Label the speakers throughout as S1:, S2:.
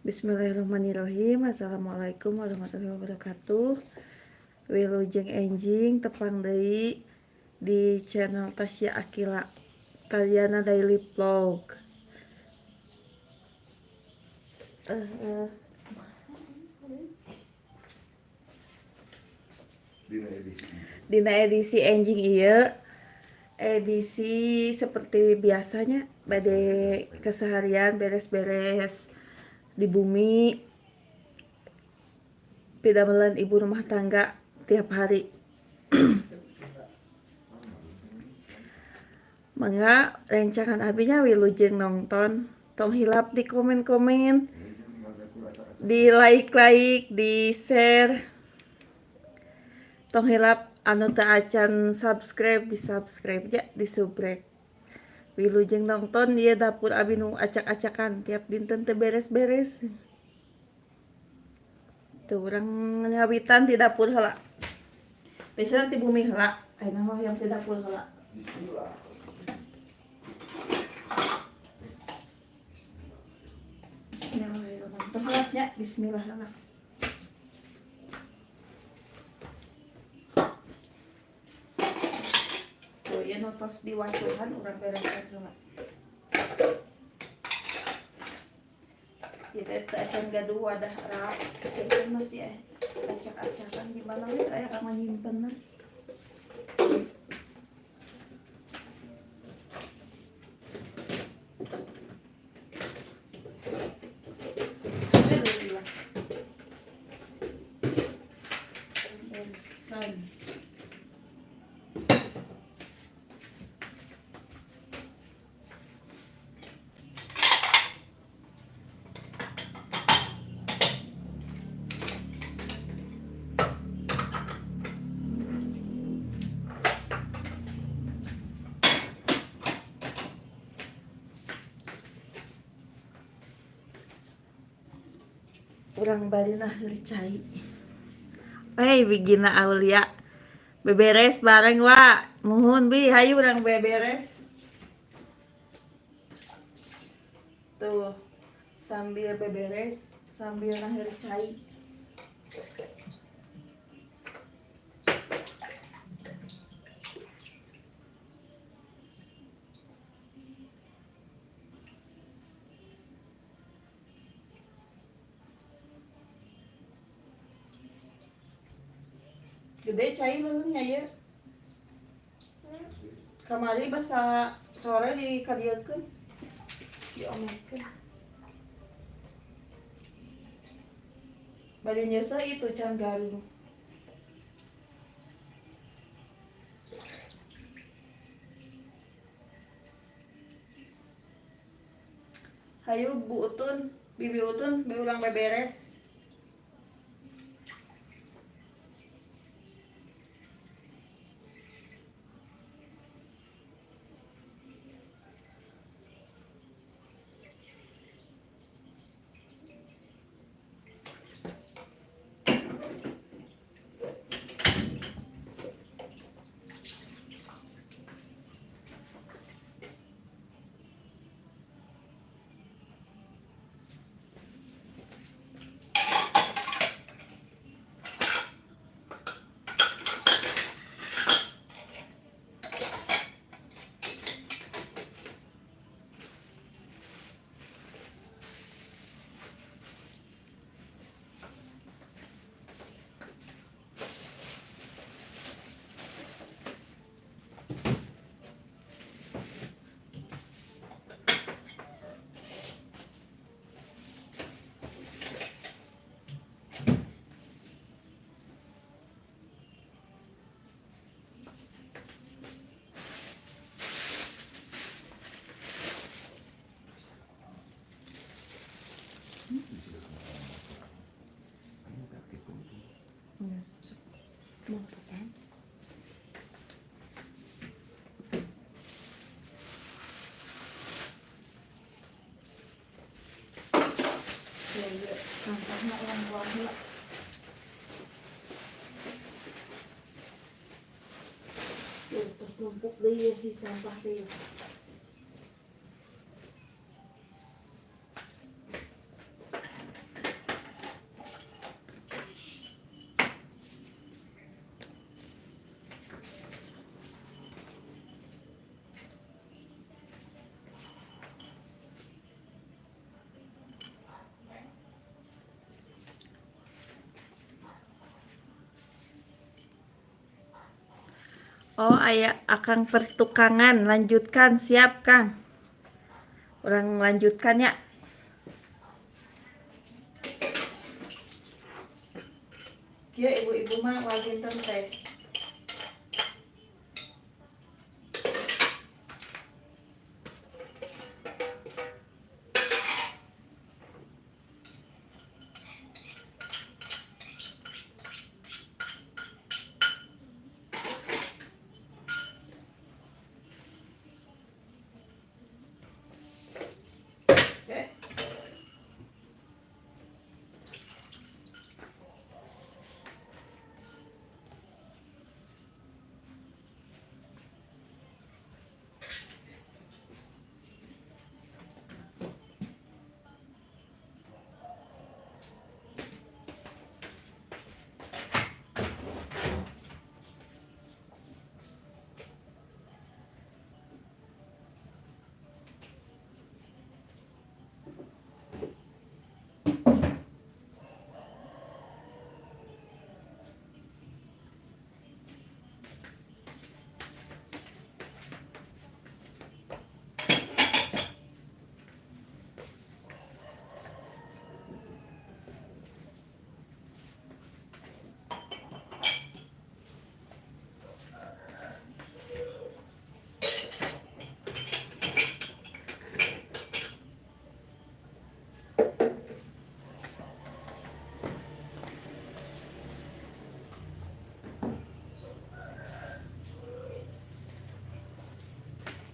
S1: Bismillahirrahmanirrahim. Assalamualaikum warahmatullahi wabarakatuh. Wilujeng enjing tepang deui di channel Tasya Aqilla Taliana Daily Vlog.
S2: Dina edisi.
S1: Dina edisi enjing ieu, edisi seperti biasanya bade keseharian beres-beres di bumi, pidamelan ibu rumah tangga tiap hari. Mangga rencangan abinya, wilujeng nonton. Tong hilap di komen-komen, di like-like, di share. Tong hilap anu teu acan subscribe, di subscribe ya, di subrek. Wilujeng nonton. Ieu dapur abi nu acak-acakan, tiap dinten teu beres-beres. Tuh, urang ngawitan di dapur heula. Biasanya di bumi heula, ayeuna mah yang di dapur heula.
S2: Bismillah.
S1: Bismillahirrahmanirrahim. Tong hilap nya, bismillah heula. Tuh, ieu nu tos diwasuhan, urang bereskeun heula. Ieu teh teu acan gaduh wadah rak, itu masih acak-acakan, di mana we aya kanggo nyimpenna. Alhamdulillah. Beresan. Urang bari naheur cai. Hei, Bigina Aulia. Beberes bareng, wa. Muhun, Bi, hayu urang beberes. Tuh, sambil beberes, sambil naheur cai. Gede cai leuheungnya ya. Kamari basa sore di kadieukeun. Diomekeun. Bade nyeuseuh itu can garing. Hayu Bu Utun, Bibi Utun, be urang beberes. Mau pesan? Iya, sampahnya urang buang heula. Tuh, terus numpuk deui si sampah teh. Oh, aya Akang pertukangan, lanjutkan, siap Kang. Urang lanjutkan ya. Kieu ibu-ibu mah waginten teh. Oke.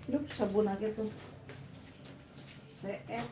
S1: Duh, sabun aja tuh. CF.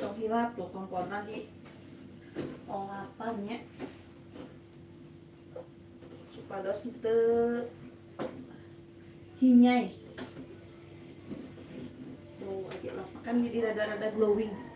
S1: Tong hilap tuh komporna di olapan nya. Supados teu hinyai. Tuh aja lah, kan jadi rada-rada glowing.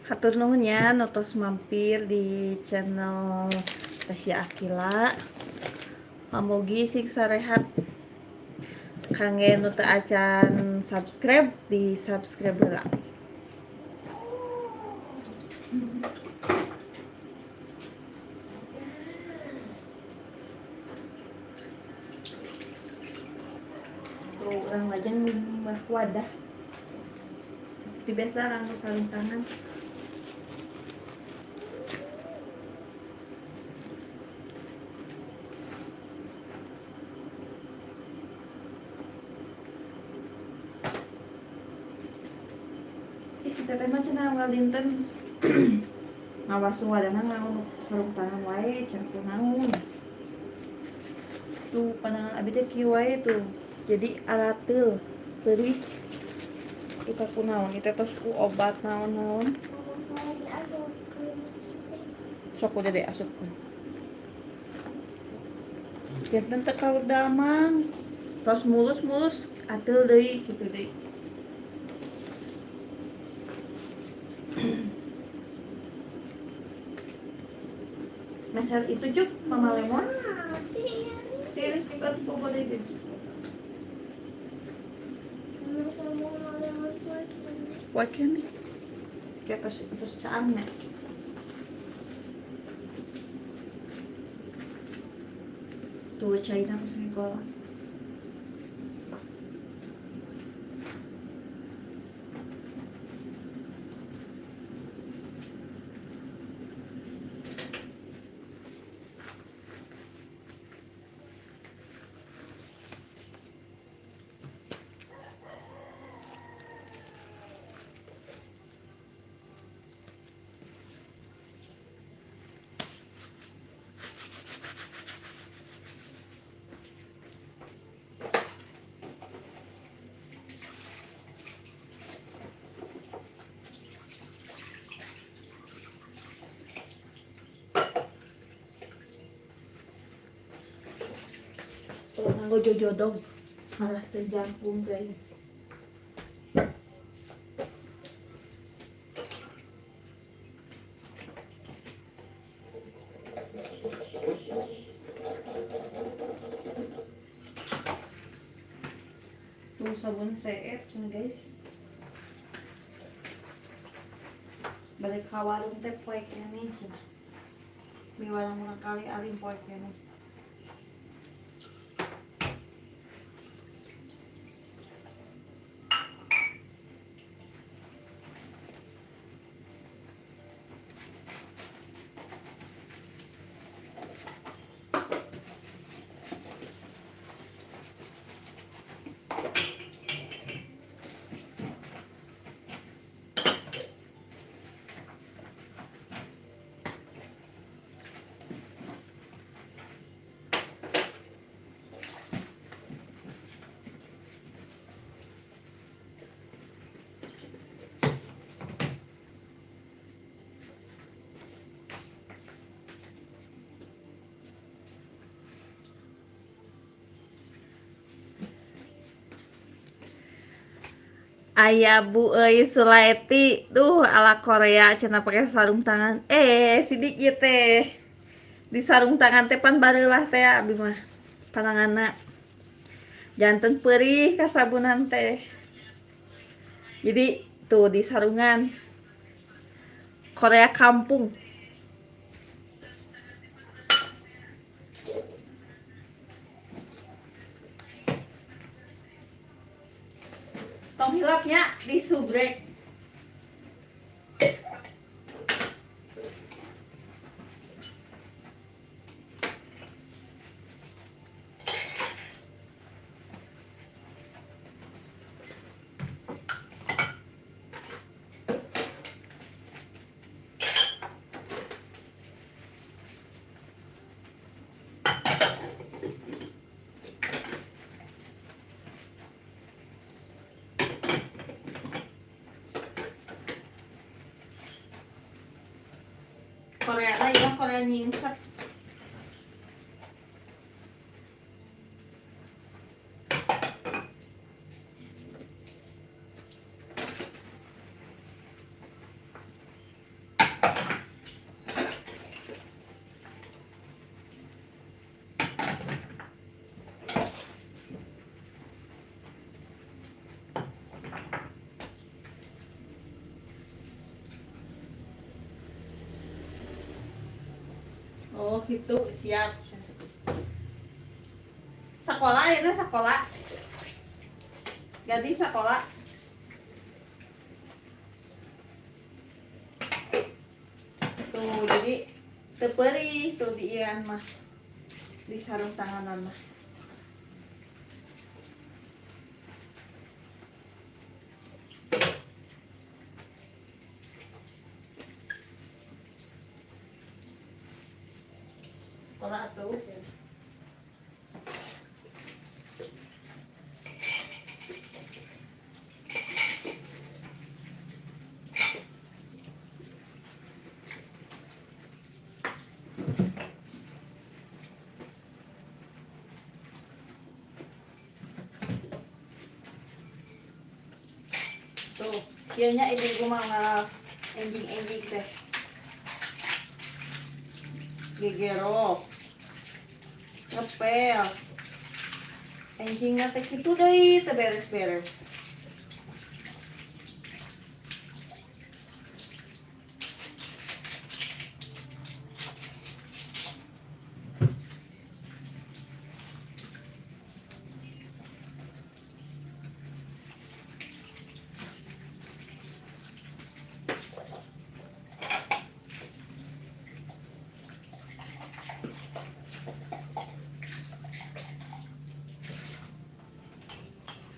S1: Hatur nuhun ya nu tos mampir di channel Tasya Aqilla. Pamugi sing sarehat. Kangge nu teu acan subscribe, di subscribe heula. Tuh, urang lajeng ngumbah wadah. Seperti biasa nganggo sarung tangan. Ih, si teteh mah cenah unggal dinten ngawasuh wadahna nganggo sarung tangan wae, cenah kunaon. Tuh, pandangan abi teh kieu wae tuh. Jadi arateul, peurih. Kita kunaon, kita tos ku obat naon-naon. Sok udah deh asupkeun. Janten teu kaudamang. Tos mulus-mulus ateul deui kitu deui. Meser itu juk Mama Lemon. Tiris juga tuh boleh guys. Poe keneh. Kayak tos tos caang nya. Tuh caina geus ngegol. Tuh nganggo jojodog malah teu jangkung guys. Tuh sabun CF cenah guys. Balik ka warung teh poe keneh cenah. Miwarang murang kali alim poe keneh. Aya Bu Euy Sulaeti, duh ala Korea cenah pakai sarung tangan. Eh, sidik ieu teh. Di sarung tangan teh pan bareulah teh abi mah pananganna. Janten peurih kasabunan teh. Jadi tuh di sarungan Korea kampung. Tong hilapnya di subrek. Korea lah ya, Korea nyingset. Oh gitu, siap. Sekolah ya, sekolah. Gadis sekolah. Tuh, jadi teu peurih tuh di ieu mah. Di sarung tanganan mah. Sekolah tuh. Tuh, kieu nya ibu mah enjing-enjing teh. Gegero. Ngepel. Enjingna teh kitu deui teu beres-beres.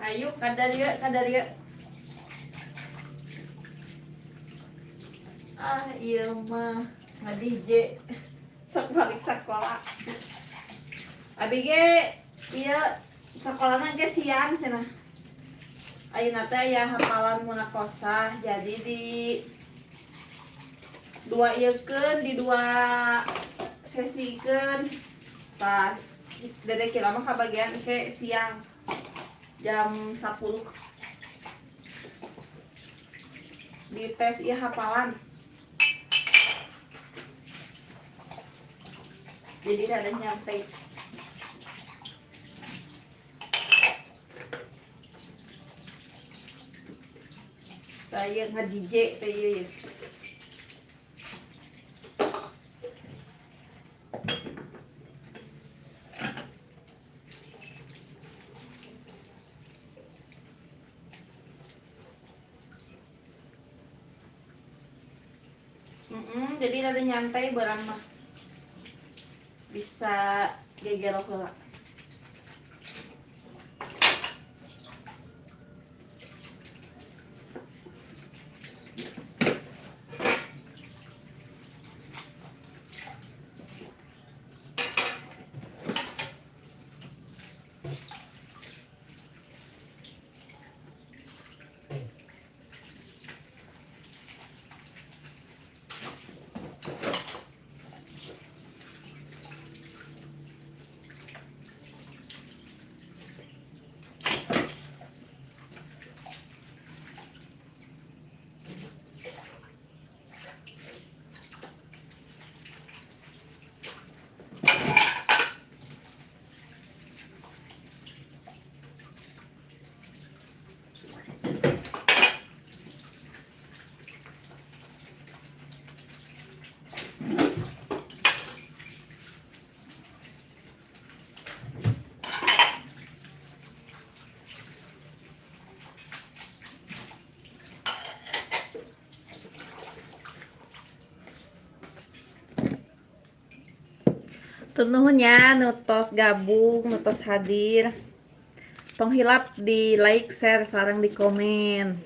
S1: Ayo kadarieu kadarieu. Ah, ieu mah nge-DJ sok balik sekolah. Abi ge ieu sekolahna ge siang cenah. Ayeuna teh aya hafalan munaqosah, jadi di dua ieukeun, di dua sesikeun. Tah, Dede Kila mah kabagian ke siang jam 10 di tes ieu hafalan. Jadi rada nyampe. Tah ieu nge-DJ teh ieu. Jadi rada nyantai barang mah. Bisa gegero heula. Nuhun ya, nu tos gabung, nu tos hadir. Tong hilap di like, share, sareng di komen.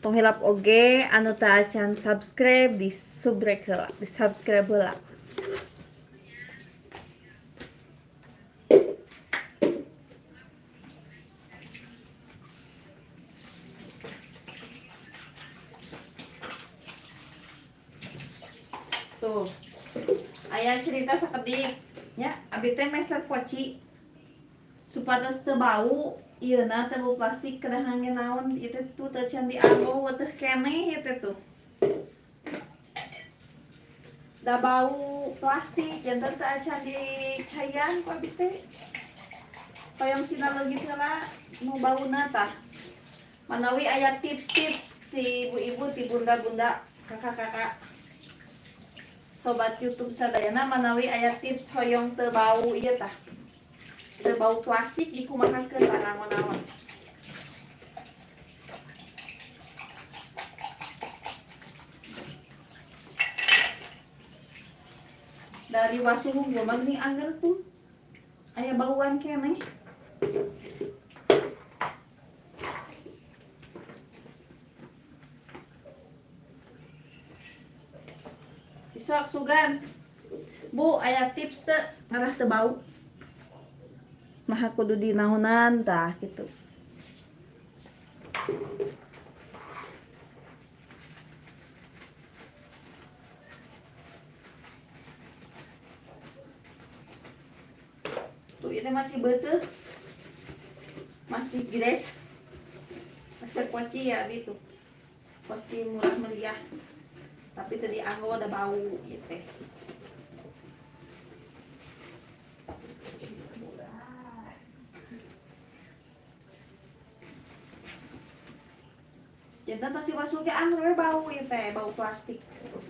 S1: Tong hilap oge anu teu acan subscribe di subrek heula, di subscribe heula. Tuh. Aya cerita sakedik nya, abi teh meser poci supados teu bau ieuna teh bau plastik kedah ngangge naon ieu teh tuh teu can dianggo teh keneh ieu teh tuh. Da bau plastik janten teu acan dicayan ku abi teh. Hoyong sina leungit heula nu bauna tah. Manawi aya tips-tips ti ibu-ibu, ti bunda-bunda, kakak-kakak. Sobat YouTube sadayana, manawi aya tips hoyong teu bau ieu tah. Teu bau plastik dikumahakeun tah, naon-naon. Dari wasuh gua mah geuning angger tuh. Aya bauan keneh. Sok sugan. Bu, aya tips teu ngarah teu bau? Nah, kudu dinaonan tah gitu. Tuh, ini masih beteh. Masih gres. Masih poci ya gitu. Poci murah meriah. Tapi tadi anggo ada bau gitu teh.
S2: Murah.
S1: Jantan tos diwasuh ge angger we bau ieu teh, bau plastik. Itu.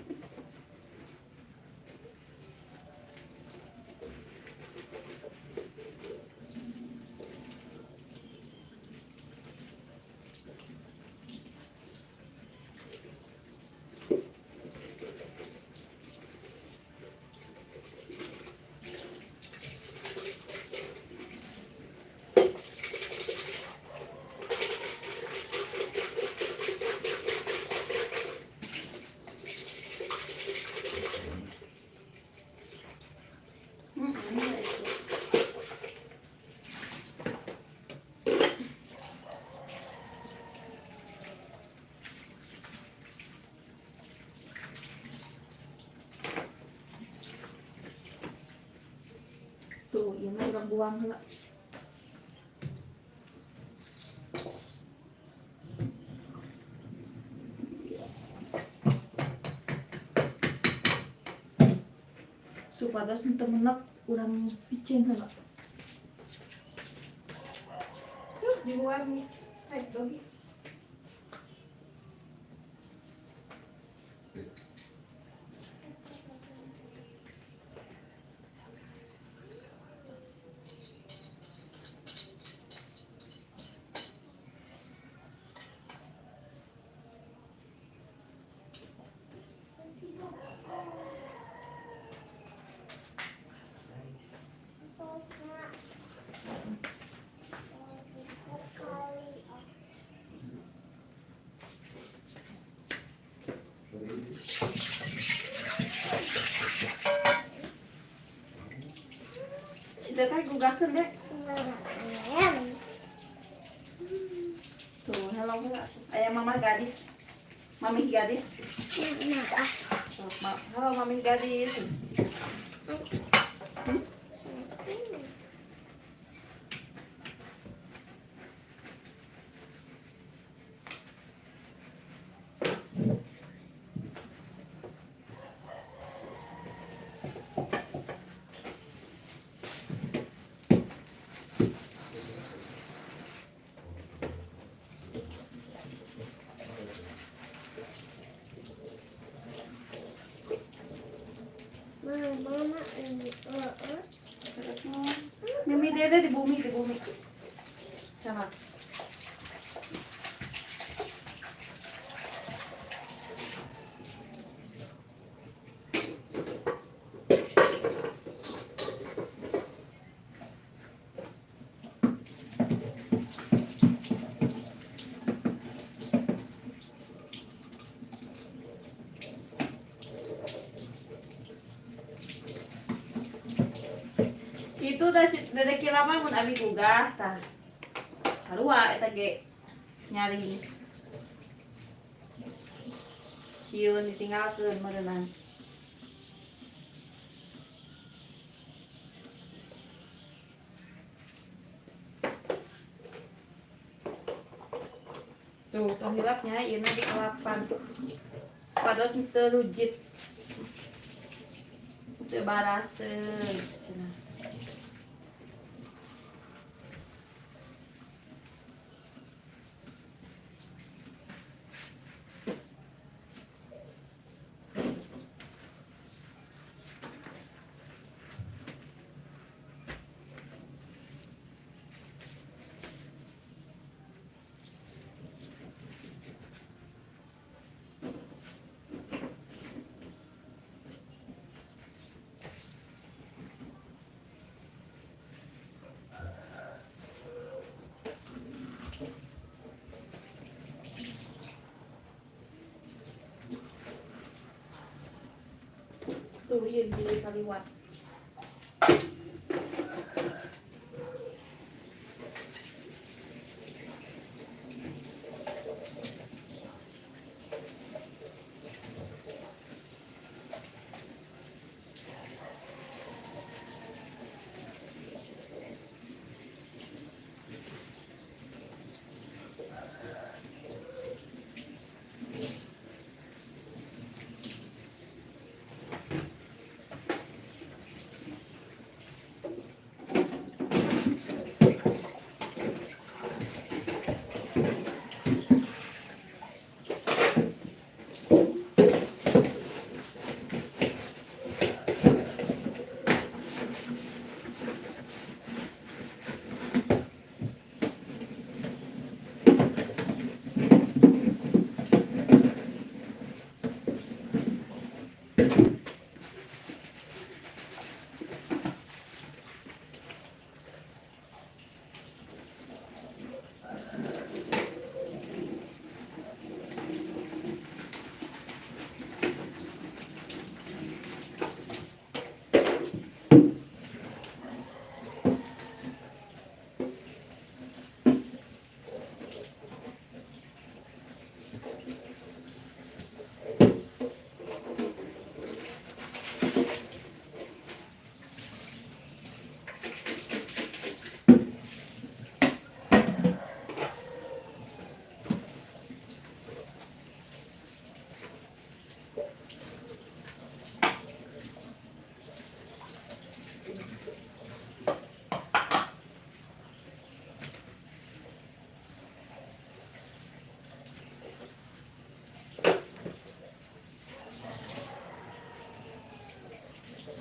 S1: Tuh, ini urang buang heula. Supados henteu menek, urang piceun heula. Tuh, dibuang nih. Hai, doggy.
S2: Guys.
S1: Si teteh gugahkeun deh. Tuh, hello heula. Aya mama gadis. Mami gadis. Tuh, halo mami gadis. Hmm?
S3: Mama, ini.
S1: Mimi dede di bumi, di bumi. Sama. Itu dah dede kira mah mun abi gugah tah. Sarua eta ge nyaring. Sieun ditinggalkeun meureunan. Tuh, tong hilapnya ieu di kalapan. Pados teu rujit. Teu baraseun cenah. Tuh, ieu bilih kaliwat.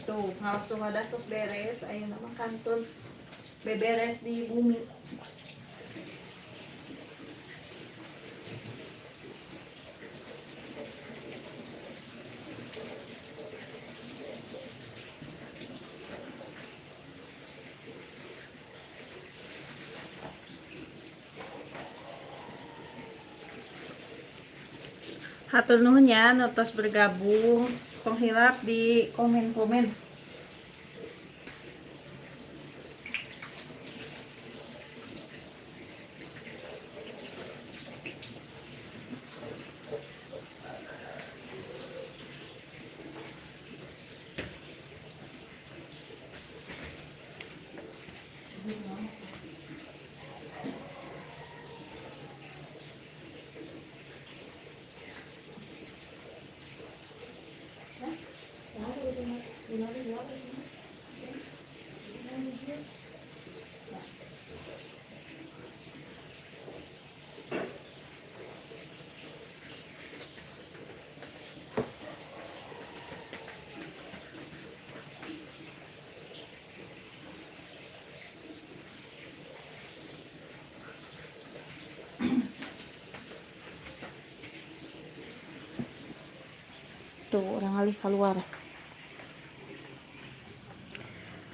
S1: Tuh, langsung ada terus beres, ayeuna mah kantun beberes di bumi. Hatur nuhun ya nu tos bergabung. Tong hilap di komen-komen. Tuh, orang alih keluar.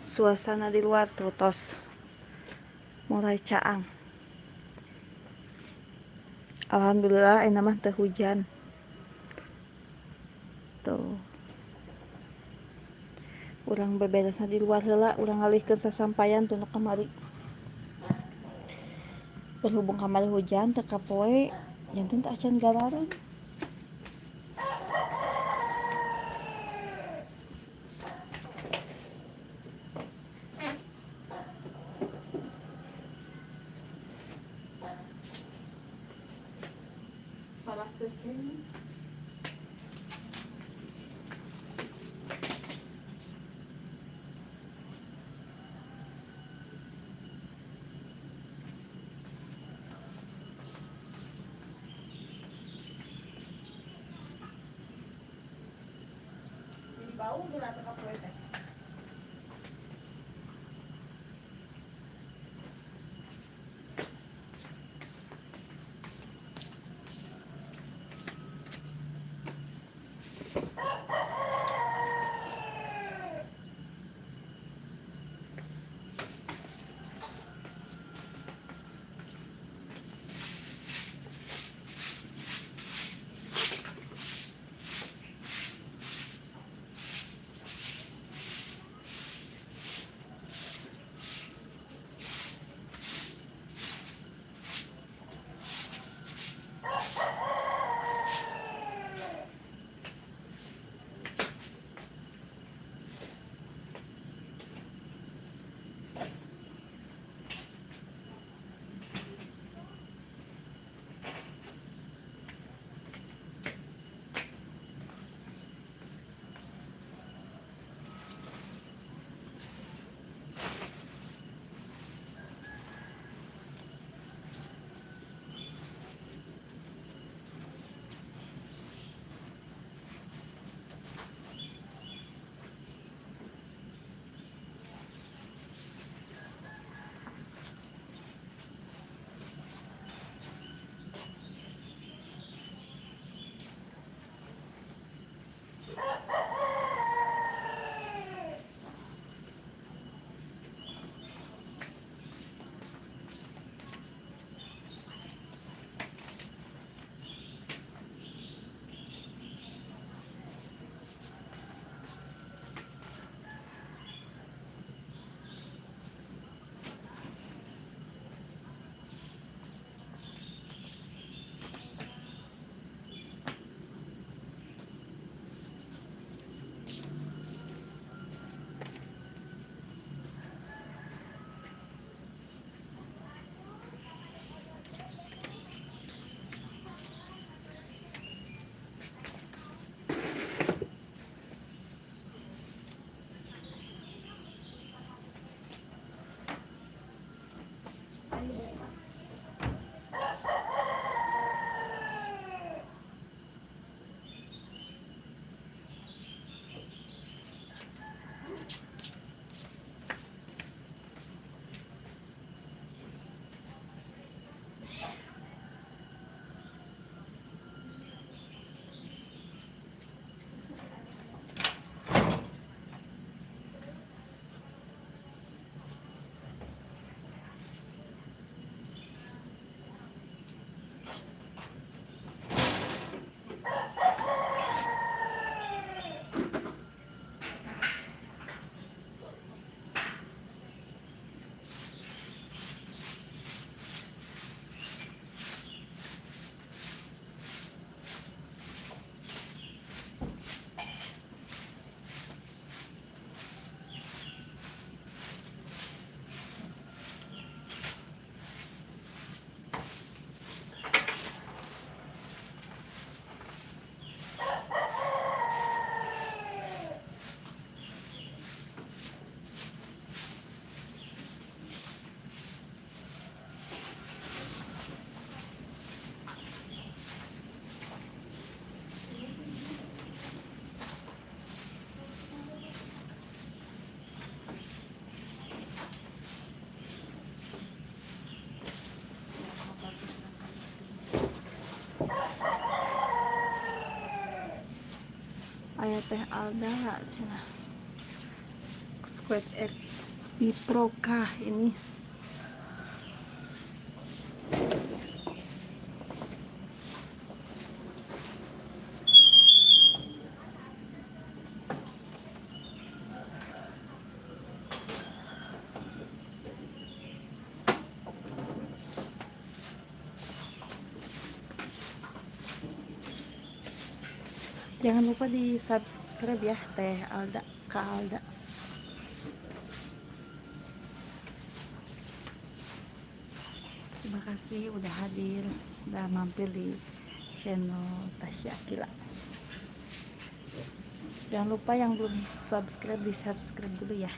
S1: Suasana di luar tuh tos mulai caang. Alhamdulillah enak mah teu hujan. Tuh. Urang beberesna di luar heula, urang ngalihkeun sasampayan tuh nu kamari. Berhubung kamari hujan teu kapoe, janten teu acan gararan. Jadi bau geura teu kapoe teh. Aya Teh Alda cenah. Squad FB Pro kah ini? Jangan lupa di subscribe ya Teh Alda, Kak Alda. Terima kasih udah hadir, udah mampir di channel Tasya Aqilla. Jangan lupa yang belum subscribe di subscribe dulu ya.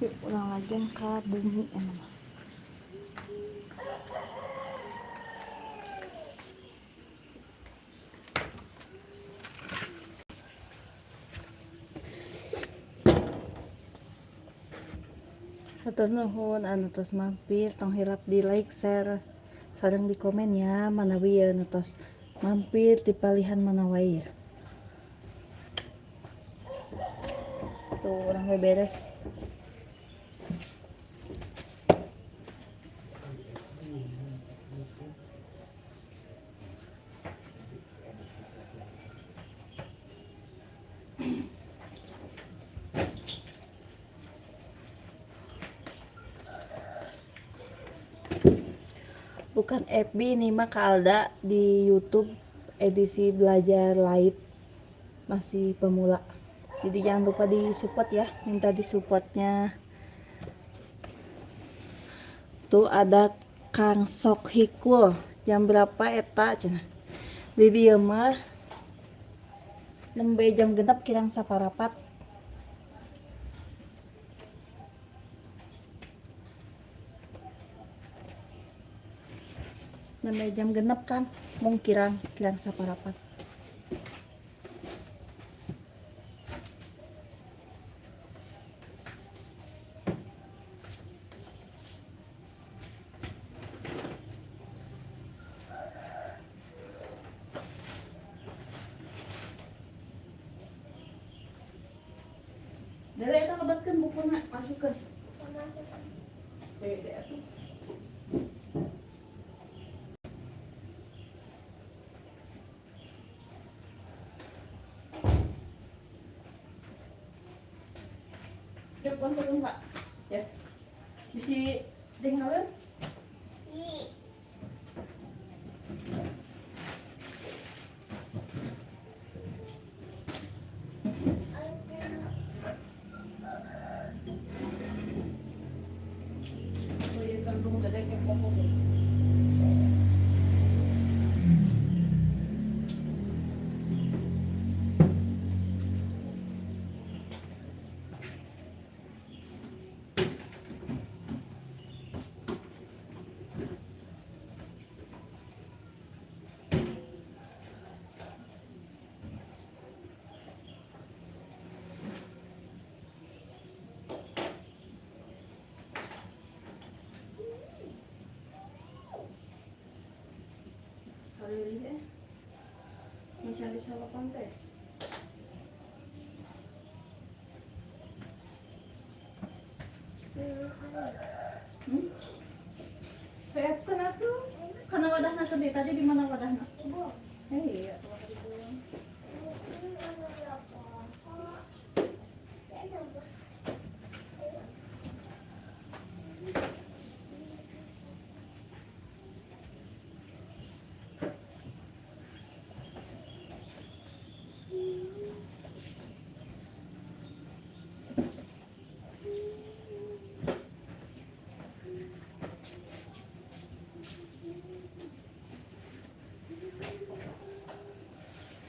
S1: Yuk ulang lagi ke bumi emang. Hatur nuhun anu tos mampir, tong hilap di like, share, sareng di komen ya, manawi ya nu tos mampir di palihan mana wae ya. Tuh urang beres. Bukan FB ini mah Kak Alda di YouTube edisi belajar live masih pemula. Jadi jangan lupa di support ya, minta di supportnya. Tuh ada Kang Sok Hikul jam berapa eta cenah? Di dieu mah nembe jam 6 kirang saparapat. Nembe jam 6 kan mung kirang kirang saparapat. Dede eta lebetkeun bukuna, masukkeun. Dede atuh. Yuk, masukkeun, Pak. Ya. Bisi tinggalin? Oh iya, kerudung dede kepo kok. Kali ini mencari salapan teh. Hmm? Sehatkeun atuh. Kana wadahna tadi tadi di mana wadahna? Eh, iya, tuh wadah dibuang.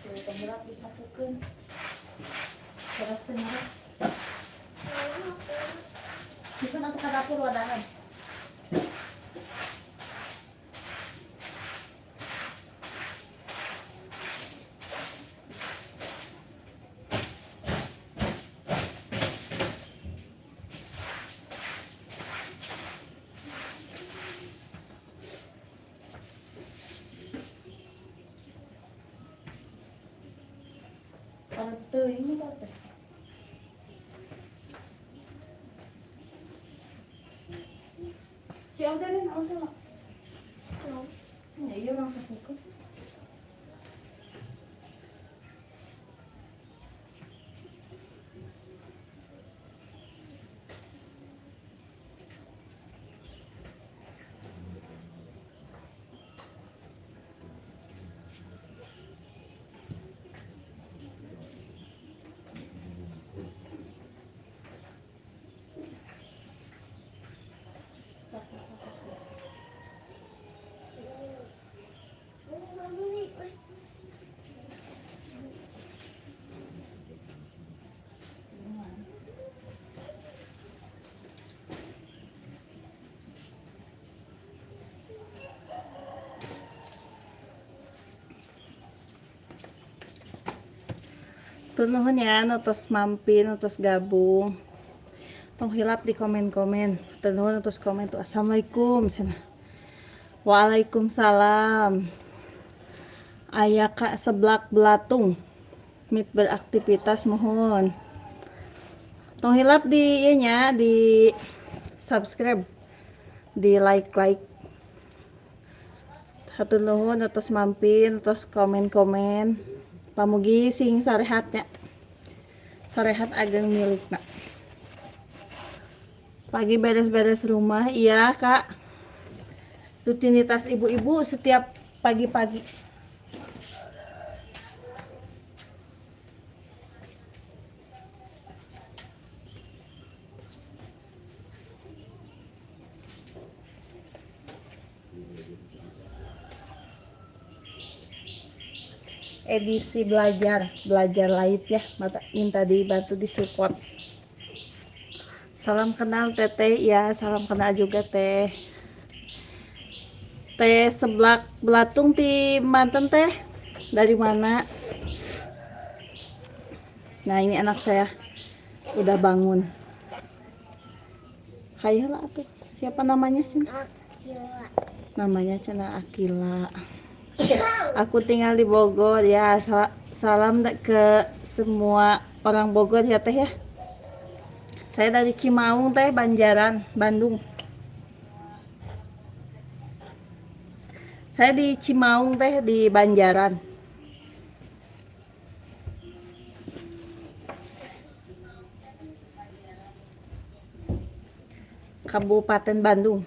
S1: Tuh, tenggerak disapukeun. Beras tenggerak. Bisa nanti ke dapur wadahan. Kalau teuing mah teh. Si Angselin, Angsel. Ya, iya langsung buka. Nuhun ya, nu tos mampir, nu tos gabung. Tong hilap di komen-komen. Nuhun nu tos komen tuh. Assalamualaikum cenah. Waalaikumsalam. Aya Kak Seblak Belatung. Mit beraktivitas mohon. Tong hilap di ieu nya, di subscribe, di like-like. Hatur nuhun nu tos mampir, nu tos komen-komen. Pamugi sing sarehat nya. Sarehat ageng milikna. Pagi beres-beres rumah, iya Kak. Rutinitas ibu-ibu setiap pagi-pagi. Edisi belajar, belajar live ya, minta dibantu disupport. Salam kenal Teteh ya, salam kenal juga Teh. Teh Seblak Belatung di Banten Teh. Dari mana? Nah, ini anak saya udah bangun. Hayolah atuh. Siapa namanya sih?
S2: Akila.
S1: Namanya Cena Akila. Aku tinggal di Bogor ya. Salam ke semua orang Bogor ya Teh ya. Saya dari Cimaung Teh, Banjaran, Bandung. Saya di Cimaung Teh di Banjaran. Kabupaten Bandung.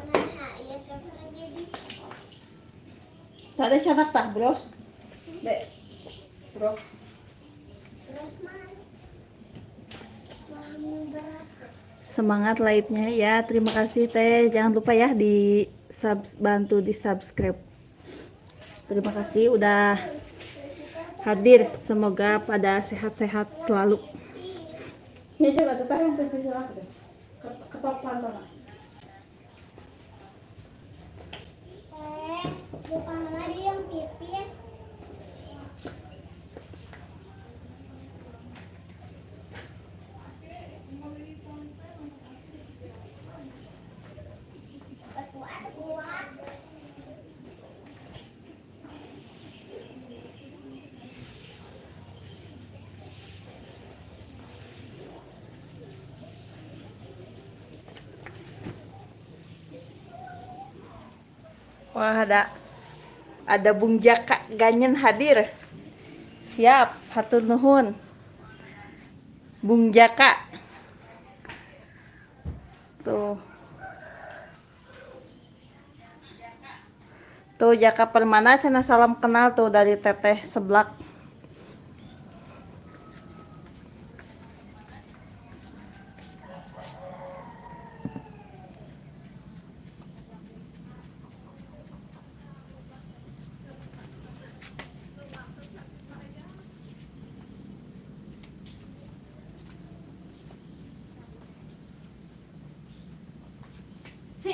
S2: Mana ya kapan jadi?
S1: Tak ada canak tah, Bros? Dek. Bro.
S2: Beras mah. Mau beras.
S1: Semangat live-nya ya. Terima kasih Teh. Jangan lupa ya di bantu di subscribe. Terima kasih udah hadir. Semoga pada sehat-sehat selalu. Ini juga teteh yang terpisah deh. Ketopan tuh.
S2: Teh, bukan lagi yang pipis. Kuat, kuat.
S1: Wah, ada Bung Jaka Ganyen hadir. Siap, hatur nuhun. Bung Jaka. Tuh. Tuh Jaka Permana cenah, salam kenal tuh dari Teteh Seblak. Si.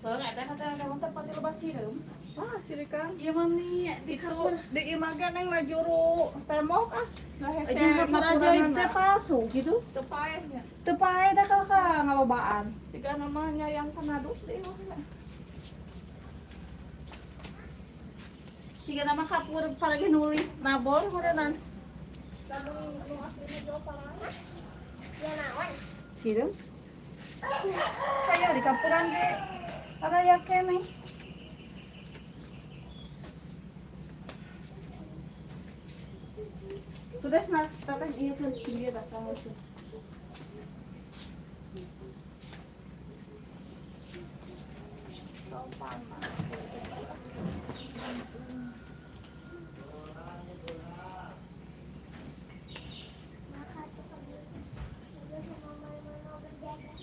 S1: Soalnya eta kata kamu tempat di lebah sireum.
S3: Ah, sirikan.
S1: Iya mami, di
S3: Itu di imah ge neng lajuru tembok ah. Nah, hese
S1: Aja kamar ajaib teh palsu gitu.
S3: Teu paeh nya.
S1: Teu paeh teh kakak ngalobaan.
S3: Tiga namanya yang kanadus di imah ge.
S1: Siga nama kapur palagi nulis nabor meureunnan.
S2: Lamun nu aslinya jauh parah. Ya naon?
S1: Sireum.
S3: Kayak di kapuran ge araya keneh.
S1: Sudah nah, teteh ieu teh tinggi datang sih.
S3: Sopan.
S2: Maka tuh pergi sama mama berjaga.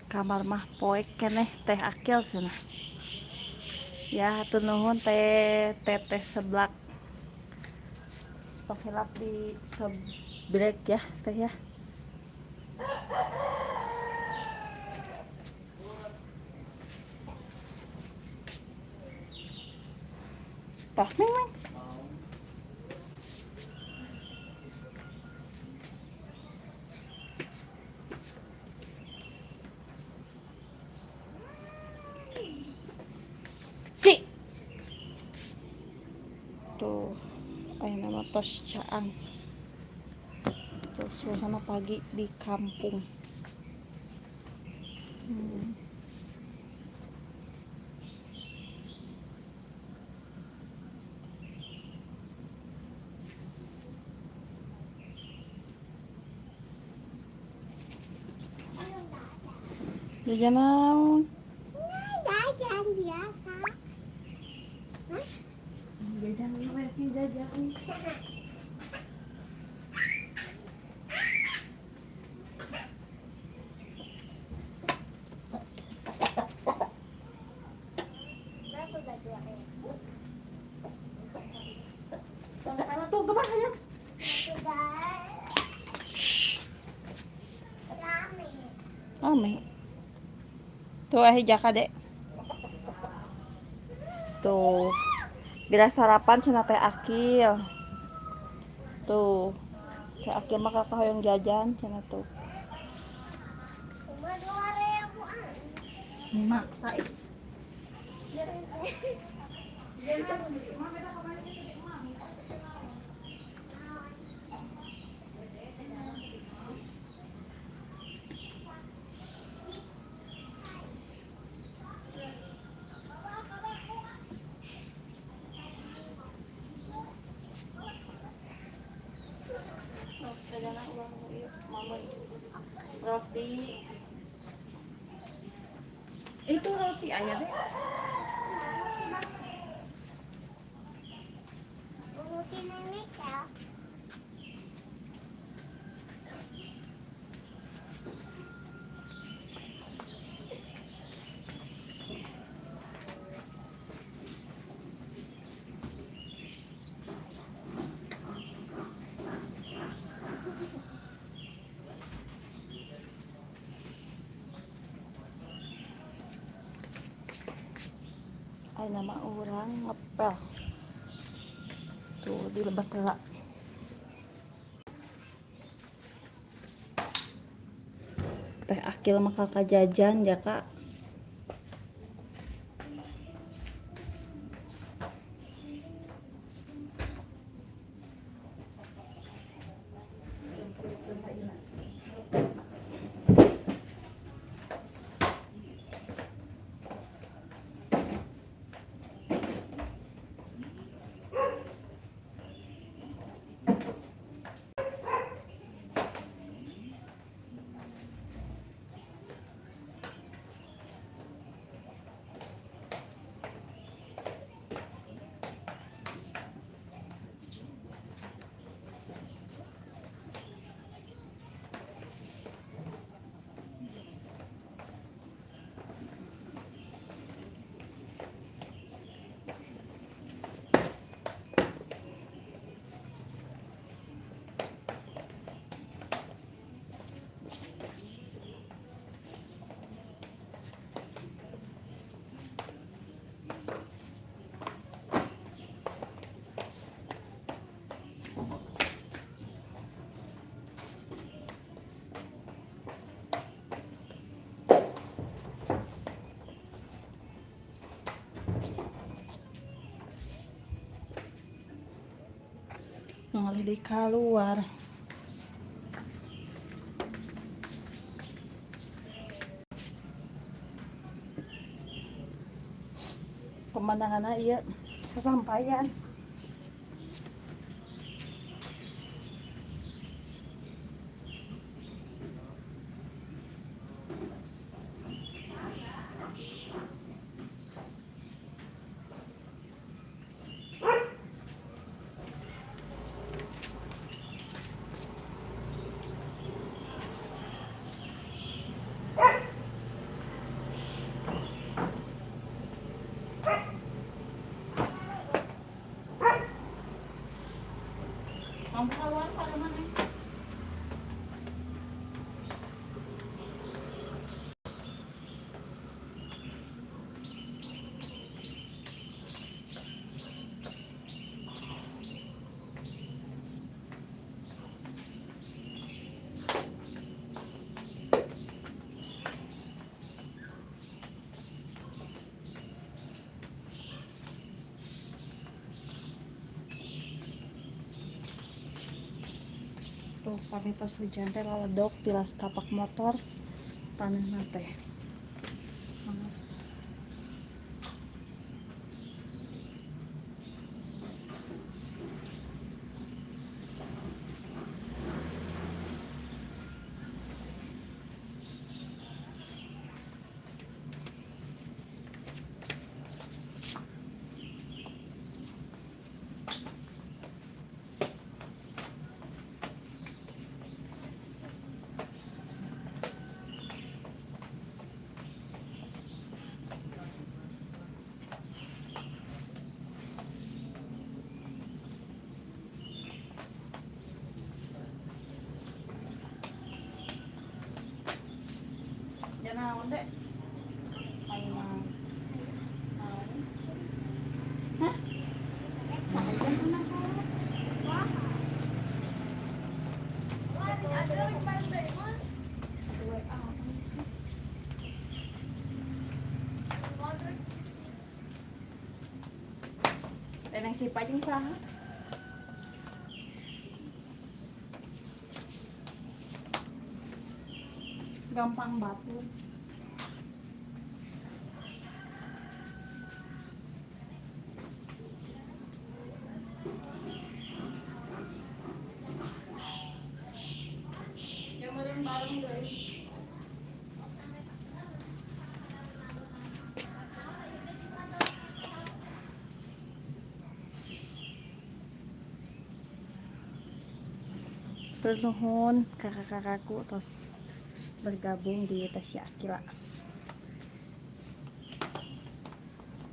S1: Kamar mah poek keneh Teh Akil cenah. Ya, hatur nuhun Teh Teteh seblak. Tong hilap di sebrek ya Teh ya. Tah, Meng, Meng. Si. Tuh, ayeuna mah tos caang. Tuh, suasana pagi di kampung. Jajan naon?
S2: Jajan biasa.
S1: Jajan we jajan.
S2: Berapa baju aku?
S1: Tuh, gemah hayang.
S2: Sudah. Rame.
S1: Rame. Tuh jaka dek. Tuh. Bila sarapan cenah Teh Akil. Tuh. Teh Akil mah kakak hoyong jajan cenah tuh.
S2: Cuma 2.000 ah.
S1: Maksa ih. Roti. Itu roti ayah deh.
S2: Roti nenek ya.
S1: Ay nama orang ngepel. Tuh di lebet heula. Teh Akil mah kakak jajan ya kak. Ngalih di keluar. Pemandangannya iya sesampaian. Pami tos hujan teh laledok tilas tapak motor taneuhna teh. Mangga. Ya naon dek? Ayo naon? Naon? Hah? Nah, aja
S2: Wah, tidak ada yang pandai mah.
S1: Neneng si jeung saha? Gampang batur. Ya meureun bareng deui. Nuhun kakak-kakakku tos bergabung di Tasya Aqilla.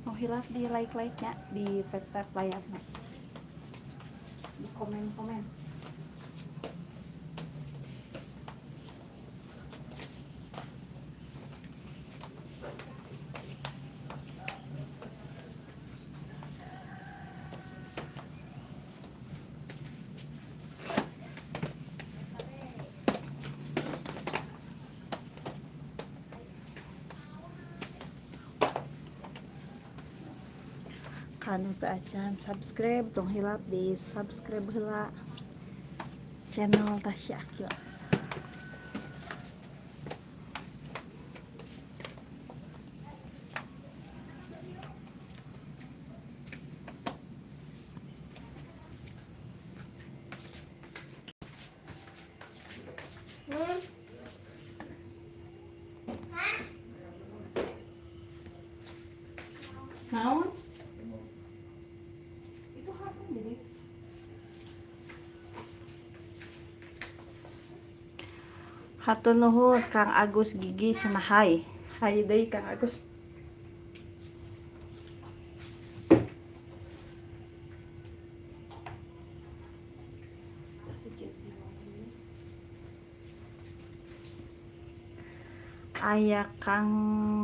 S1: Mau hilaf di like-like-nya, di tap-tap layarnya, di komen-komen. Kanu teu acan subscribe, tong hilap di subscribe heula channel Tasya Aqilla. Naon? Itu apa jadi? Hatur nuhun Kang Agus Gigi cenah, hai. Hai deui, Kang Agus. Aya Kang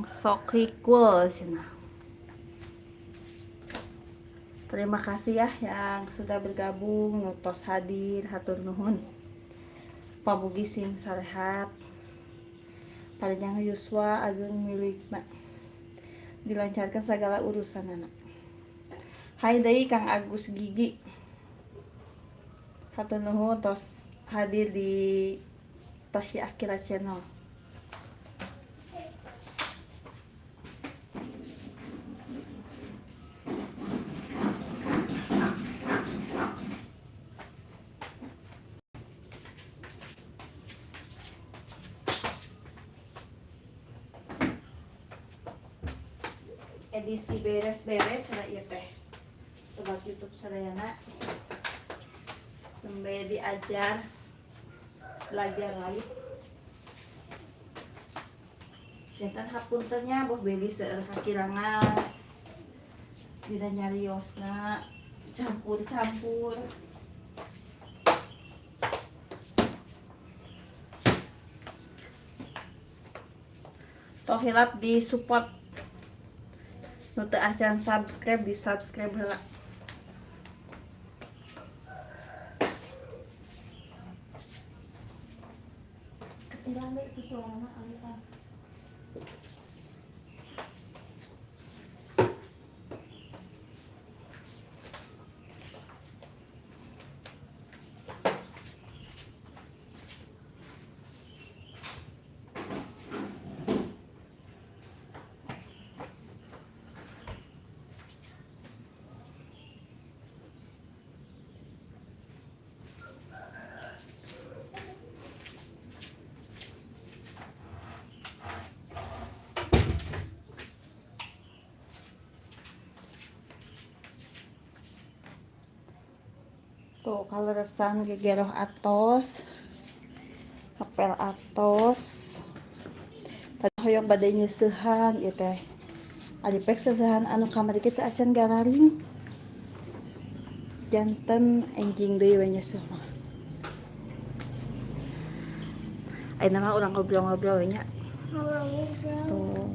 S1: Sokrikul cenah. Terima kasih ya yang sudah bergabung, nu tos hadir, hatur nuhun. Pamugi sing sarehat. Panjang yuswa, ageng milikna. Dilancarkan segala urusanana. Hai deui, Kang Agus Gigi. Hatur nuhun tos hadir di Tasya Aqilla Channel. Edisi beres-beres cenah ieu teh. Sobat YouTube sadayana. Nembe diajar belajar live. Janten hapunten nya, boh beli seueur kakirangan. Dina nyariosna campur-campur. Tong hilap di support, nu teu acan subscribe di subscribe heula. Kecilan deh itu suarana alitan. Tuh kaleresan gegeroh atos. Ngepel atos. Tadi hoyong bade nyeuseuhan ieu teh. Ari pek seuseuhan anu kamari kitu acan gararing. Janten enjing deui we nyeuseuh mah. Ayeuna mah urang ngobrol-ngobrol we nya.
S2: Ngobrol-ngobrol.
S1: Tuh.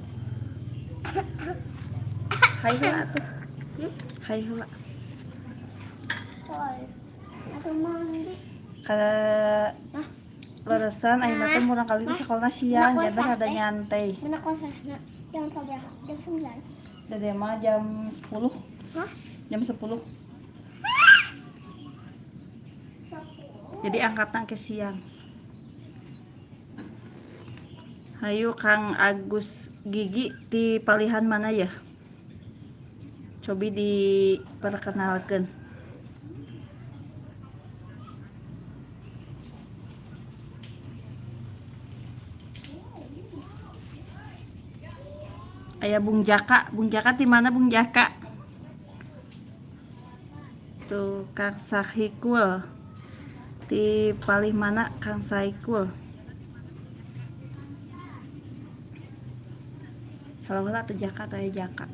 S1: Hai heula atuh. Hai heula.
S2: Soal. Atau mandi.
S1: Kaleresan ayeuna teh murang kali teh sakolana siang,
S2: Nak
S1: janten
S2: kosah,
S1: rada
S2: teh.
S1: nyantai.
S2: Mana kosahna? Jam sabaraha? Jam 9.
S1: Dede mah jam 10.
S2: Hah?
S1: Jam 10. Jadi angkatan ke siang. Hayu Kang Agus Gigi di palihan mana ya? Cobi diperkenalkan. Aya Bung Jaka, Bung Jaka di mana Bung Jaka? Tuh Kang Sahikul. Di palih mana Kang Saikul? Kalau heula atuh Jaka teh Jaka.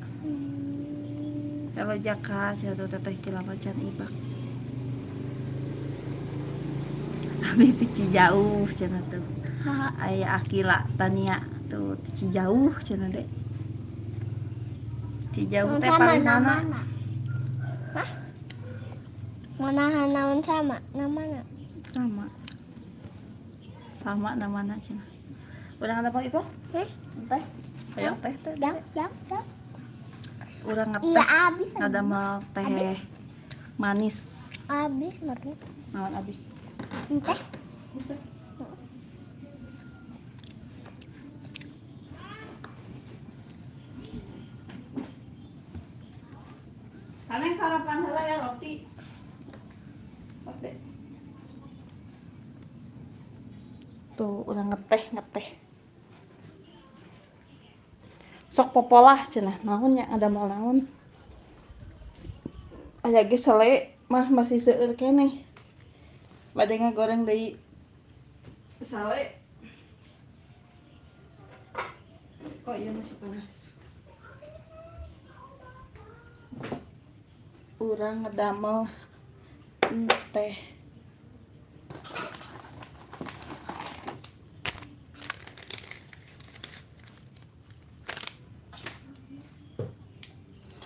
S1: Kalau Jaka cenah tuh teteh kilapa can ibak. Abi ti Cijauh cenah tuh.
S2: Haha.
S1: Aya Akila Tania tuh ti Cijauh cenah deh. Cijauh teh
S2: Sama
S1: paling mana?
S2: namana. Hah? Mana naon sama? Namana?
S1: Sama. Sama namana cenah. Urang ada itu?
S2: Hah?
S1: Teh. Hayang teh teh.
S2: Jam, jam, jam.
S1: Urang
S2: Iya,
S1: ngeteh.
S2: abis.
S1: Ngadamel teh manis.
S2: Abis, meren.
S1: Naon abis?
S2: Teh.
S1: Bisa. Taneng sarapan heula ya roti. Pas deh. Tuh, urang ngeteh, ngeteh. Sok popolah cenah naon nya ada mau naon. Aya ge sele mah masih seueur keneh. Bade ngagoreng deui sale. Kok iya masih panas. Urang ngedamel teh.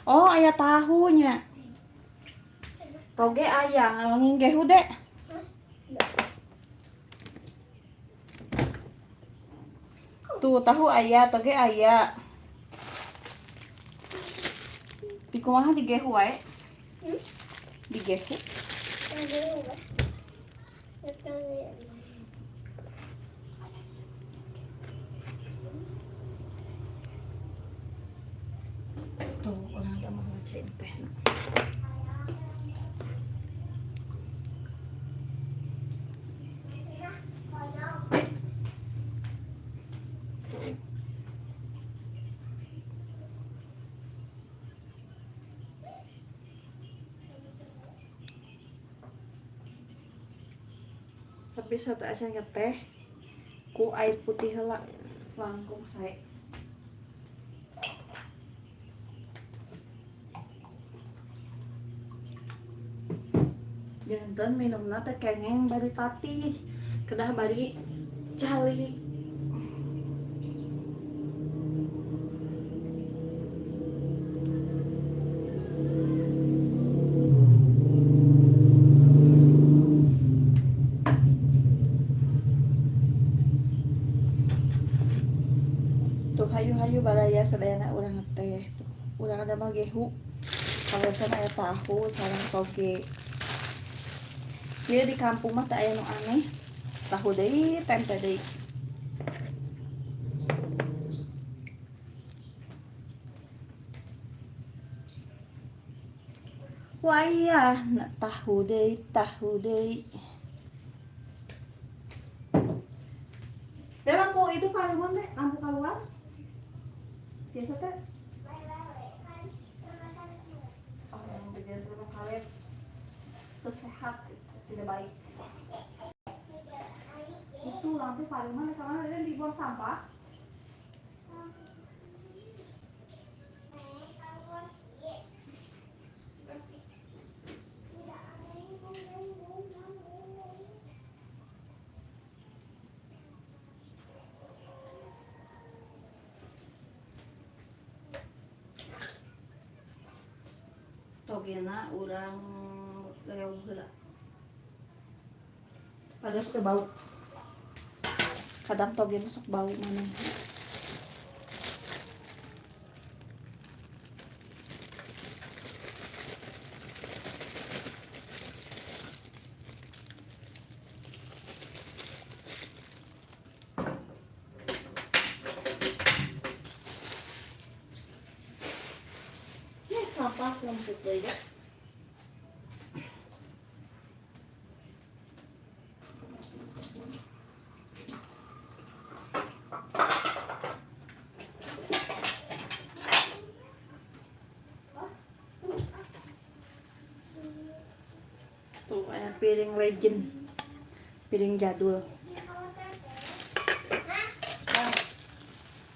S1: Oh, aya tahunya. Toge aya, ngomongin gehu dek. Tuh, tahu aya, toge aya. Di kumaha di gehu wae?
S2: Hmm?
S1: Di gehu. Tuh, urang teh mau ngacain teh. Tuh. Tapi satu acan teh ku air putih heula langkung sae. Janten minumna teh kengeng bari tatih, kedah bari calik. Tuh hayu-hayu baraya sadayana urang ngeteh. Tuh, urang ada mah gehu. Kaleresan aya tahu sareng toge. Ieu di kampung mah teu aya nu aneh. Tahu deui, tempe deui. Wayah, na tahu deui, tahu deui. Teh lampu itu kaluar teh, lampu keluar. Biasa teh. Oh, yang berjalan pertama kali terus sehat gitu. Tidak baik. Itu lampu paling mana sama ada dibuang sampah. Togena urang reog heula. Padahal teu bau. Kadang toge masuk bau mana.
S3: Ini sampah lembut ya.
S1: Tuh kayak piring legend. Piring jadul.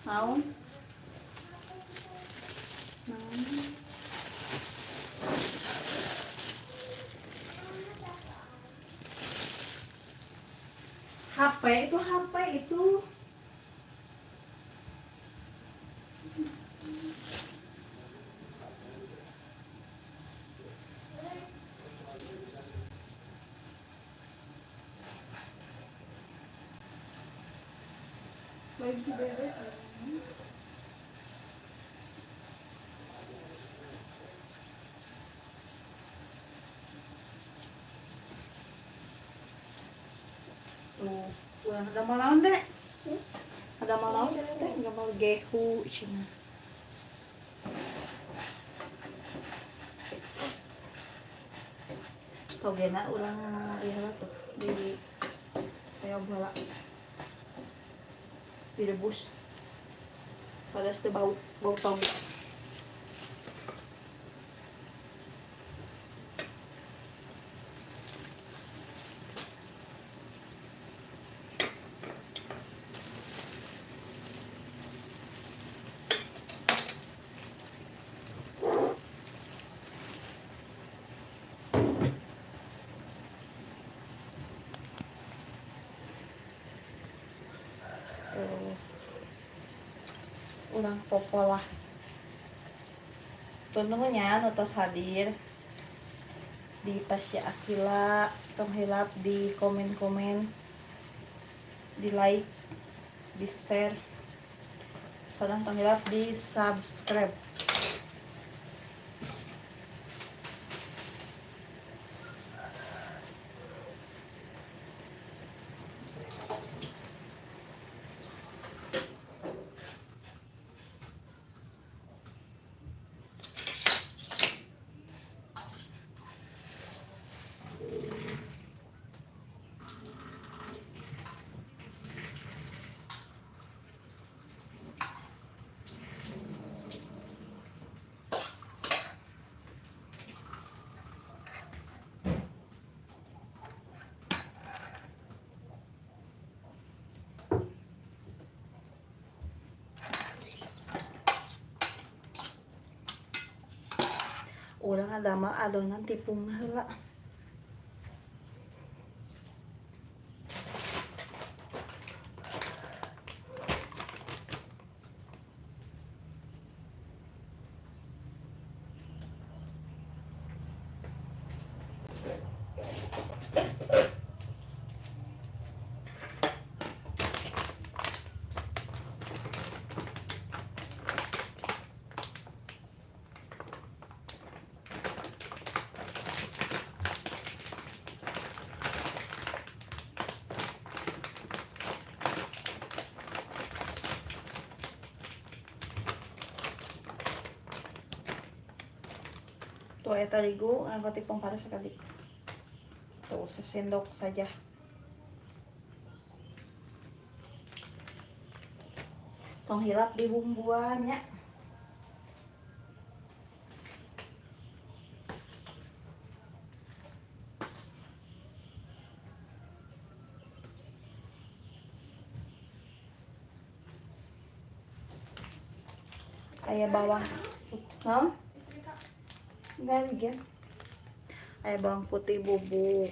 S1: Naon? Naon? HP itu, HP itu.
S3: Bagi bebe.
S1: Tuh, ulah ada mau naon deh. Ada mau naon deh, nggak mau gehu cina. Togena urang ieu tuh di reog heula. Direbus. Padahal teu bau, bau toge. Tuh. Urang popolah. Tunggunya nu tos hadir di Tasya Aqilla, tong hilap di komen-komen, di like, di share, sareng tong hilap di subscribe. Urang ngadamel adonan tipung heula. Tuh eta terigu nganggo tipung paras sakedik. Tuh sesendok saja. Tong hilap di bumbuannya. Aya bawang. Naon? Enggak ya. Aya bawang putih bubuk.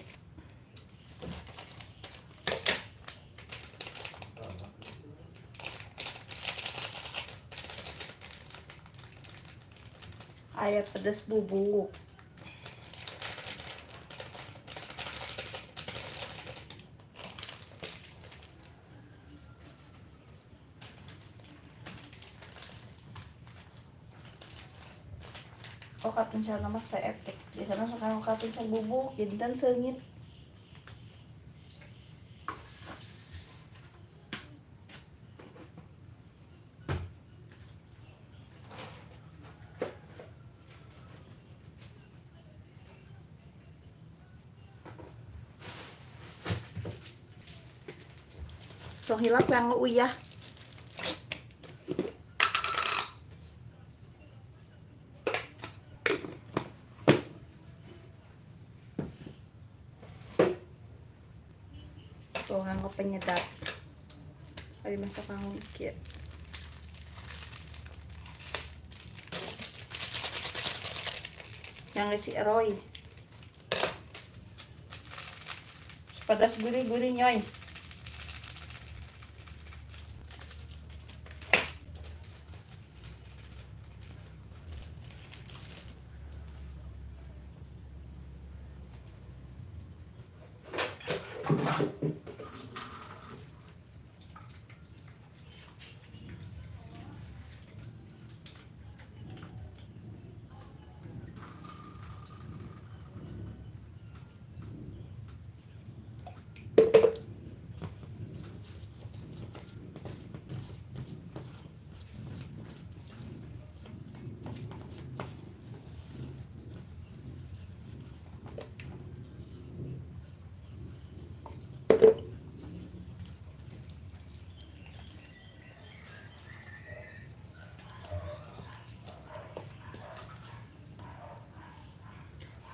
S1: Aya pedas bubuk. Oh, katuncana mah saeutik. Biasana sok nganggo katuncana bubuk, janten seungit. Tong hilap nganggo uyah. Tuh nganggo penyedap. Abi masak nganggo kieu. Yang si Roy. Pedas gurih-gurih nyoy.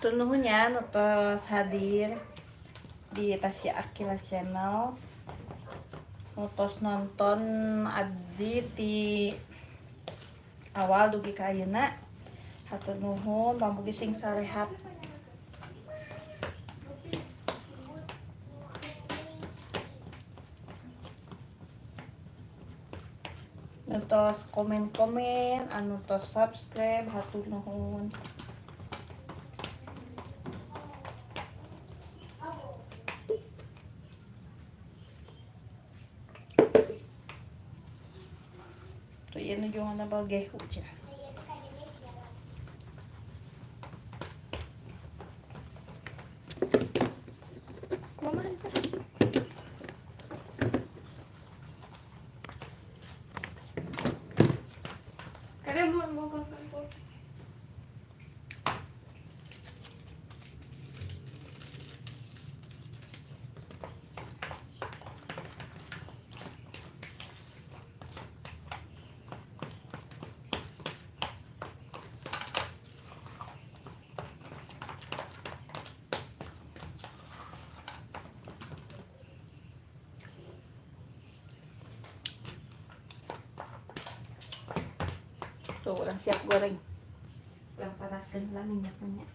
S1: Nuhun ya nu tos hadir di Tasya Aqilla Channel. Nu tos nonton abdi ti awal dugi ka ayeuna. Hatur nuhun, mugi sing sarehat. Nu tos komen-komen, anu tos subscribe, hatur nuhun. Tuh ieu nuju ngadamel gehu cenah. Kumaha eta?
S2: Kalian mau mau makan.
S1: Tuh, urang siap goreng. Urang panaskeun heula minyakna nya.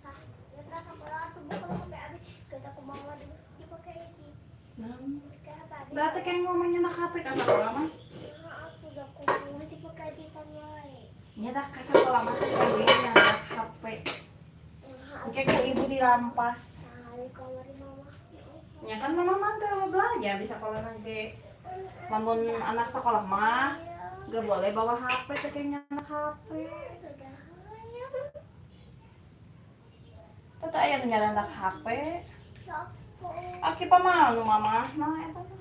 S2: Ah, kita sekolah tuh bukan sampai habis. Kita ke mama dipakai di
S1: Naon?
S2: pakai apa?
S1: Berarti kayak ngomongnya nak HP ka sakola mah?
S2: Nah, aku udah kumpul dipakai di tanah.
S1: Nya dah ka sakola mah teh kabeh nyandak HP. Engke ku ibu dirampas.
S2: Nah, di kamar mama.
S1: Nya kan mama mah teh mau belajar di sekolah nanti. Lamun anak sekolah mah gak boleh bawa HP teh kayak nyandak HP. Teu aya nu nyandak HP. Aki pamanu mama nah eta mah.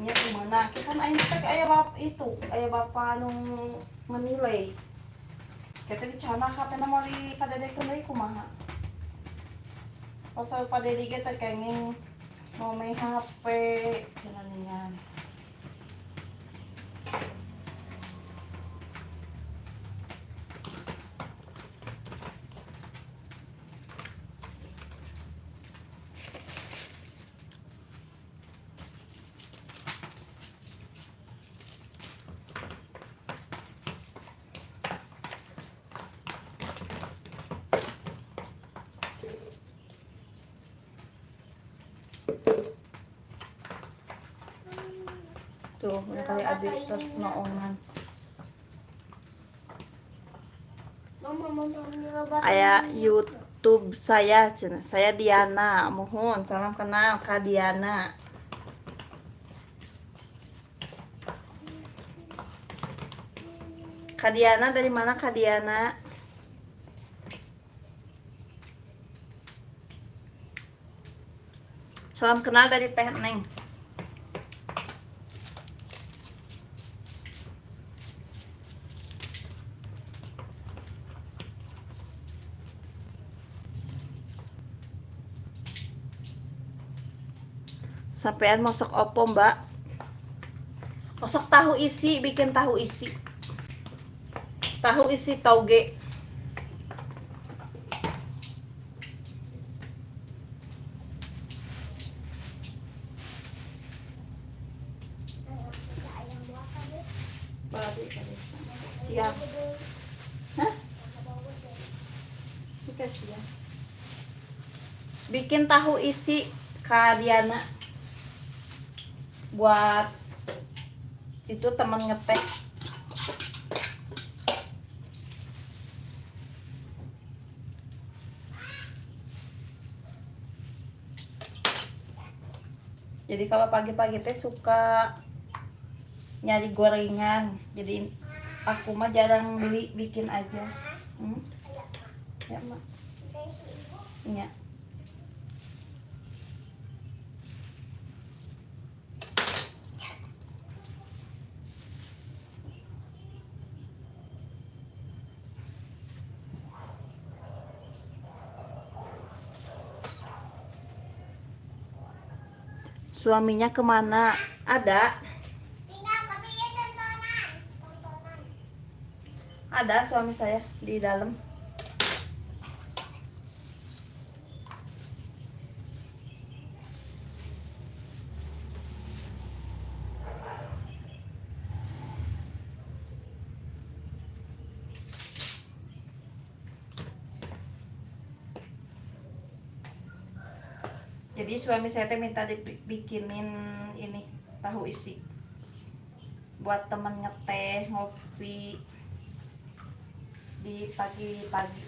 S1: Nya kumaha Ki kan ayeuna teh aya bap itu, aya bapak nu menilai. Kita dicanak HP na moal dipadedekeun deui kumaha. Pasal padede ge teh kenging mau main HP cenah ningan. Tuh, kali abi terus noongan.
S2: Mama, mama, mama.
S1: Aya YouTube saya cenah. Saya Diana. Mohon salam kenal Kak Diana. Kak Diana dari mana, Kak Diana? Salam kenal dari Teh Neng. Sampean masak opo, Mbak? Masak tahu isi, bikin tahu isi. Tahu isi tauge.
S2: Ayam buah.
S1: Siap. Hah? Dikasih ya. Bikin tahu isi, Kak Diana. Buat itu temen ngeteh. Jadi kalau pagi-pagi teh suka nyari gorengan. Jadi aku mah jarang beli, bikin aja. Hmm? Ya, Mak. Iya. Suaminya kemana? Ada.
S2: Tinggal tapi ya tontonan. Tontonan.
S1: Ada suami saya di dalam. Jadi suami saya teh minta dibikinin ini tahu isi buat temen ngeteh ngopi di pagi-pagi.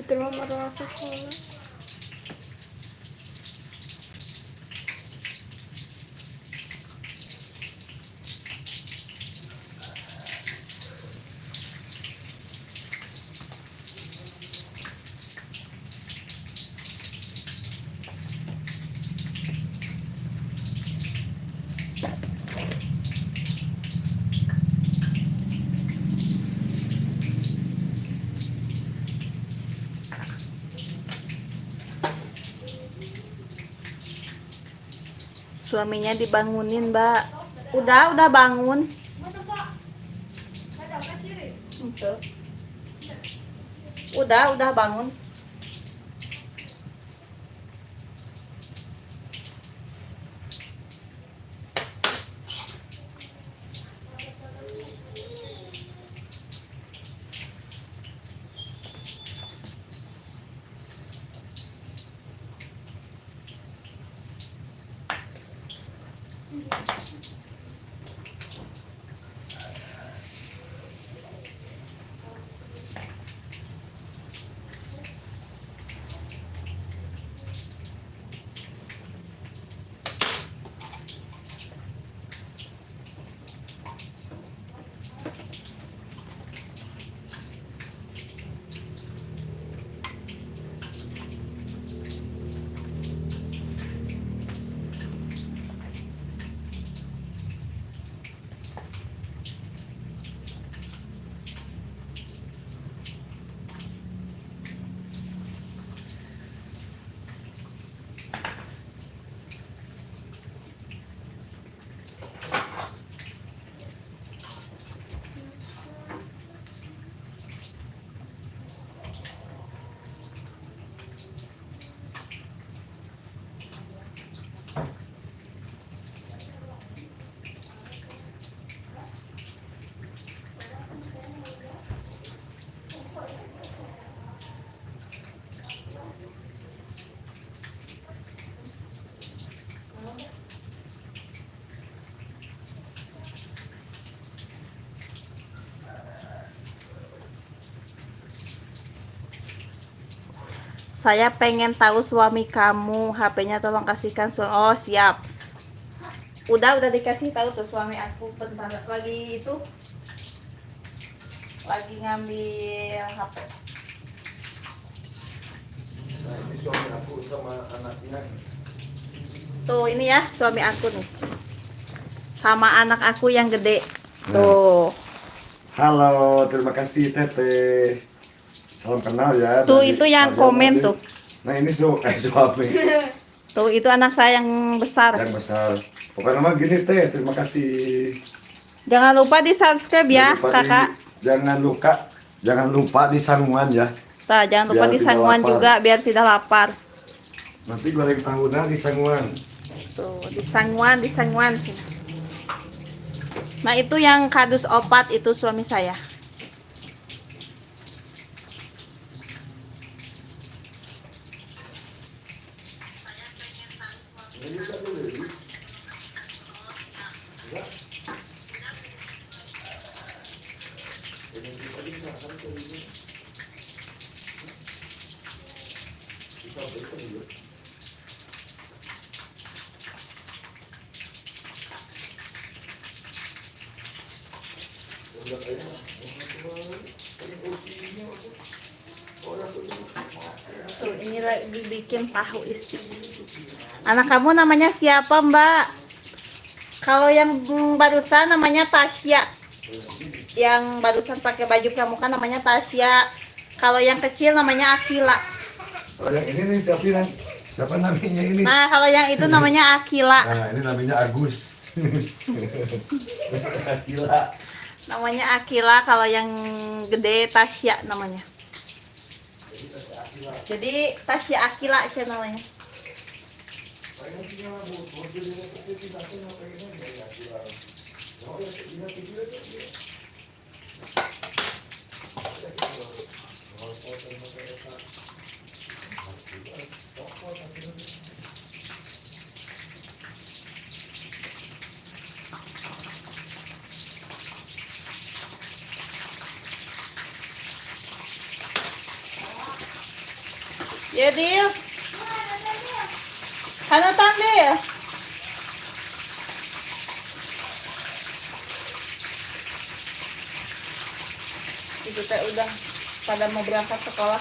S3: Itu mama ruang sekolah.
S1: Suaminya dibangunin, Mbak. Udah bangun. Itu. Udah bangun. Saya pengen tahu suami kamu, HP-nya tolong kasihkan suami. Oh, siap. Udah dikasih tahu tuh suami aku bentar lagi itu lagi ngambil HP.
S4: Nah, ini suami aku sama anaknya.
S1: Tuh, ini ya suami aku nih. Sama anak aku yang gede. Tuh.
S4: Halo, terima kasih Teteh. Salam kenal ya.
S1: Tuh,
S4: dari
S1: itu yang
S4: Kalian
S1: komen
S4: tadi.
S1: tuh.
S4: Nah, ini suami
S1: Tuh, itu anak saya yang besar.
S4: yang besar. Pokoknya mah gini Teh, terima kasih.
S1: Jangan lupa di-subscribe ya,
S4: Jangan lupa
S1: Kakak.
S4: Jangan lupa di sanguan ya.
S1: Nah, jangan lupa
S4: Biar
S1: di
S4: tidak
S1: sanguan
S4: lapar.
S1: juga biar tidak lapar.
S4: Nanti goreng tahunan di sanguan.
S1: Tuh, di sanguan, di sanguan. Nah, itu yang kadus opat itu suami saya. Tuh, ini lagi bikin tahu isi. Anak kamu namanya siapa, Mbak? Kalau yang barusan namanya Tasya. Yang barusan pakai baju pramuka namanya Tasya. Kalau yang kecil namanya Akila.
S4: Kalau yang ini nih siapa nih? Siapa namanya ini?
S1: Nah, kalau yang itu namanya Akila.
S4: Nah, ini namanya Agus. Gila.
S1: Namanya Akila, kalau yang gede Tasya namanya. Jadi Tasya Akila aja namanya. Ya, Dil. Hanutan, Dil. Itu teh udah pada mau berangkat sekolah.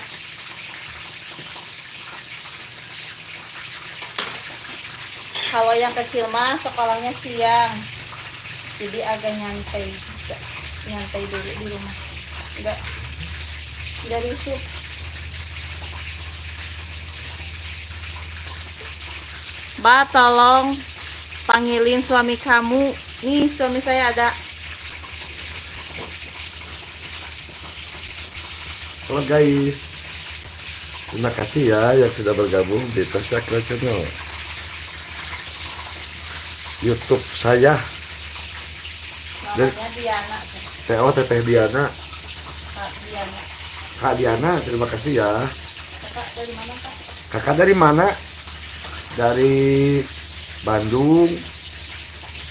S1: Kalau yang kecil mah sekolahnya siang. Jadi agak nyantai, bisa nyantai dulu di rumah. Enggak rusuh. Mbak, tolong panggilin suami kamu. Nih, suami saya ada.
S4: Halo guys. Terima kasih ya yang sudah bergabung di Tasya Akila Channel. YouTube saya
S1: Namanya Diana.
S4: TO Teteh Diana.
S1: Kak Diana.
S4: Kak Diana, terima kasih ya.
S1: Kakak dari mana, Kak?
S4: Kakak dari mana? Dari Bandung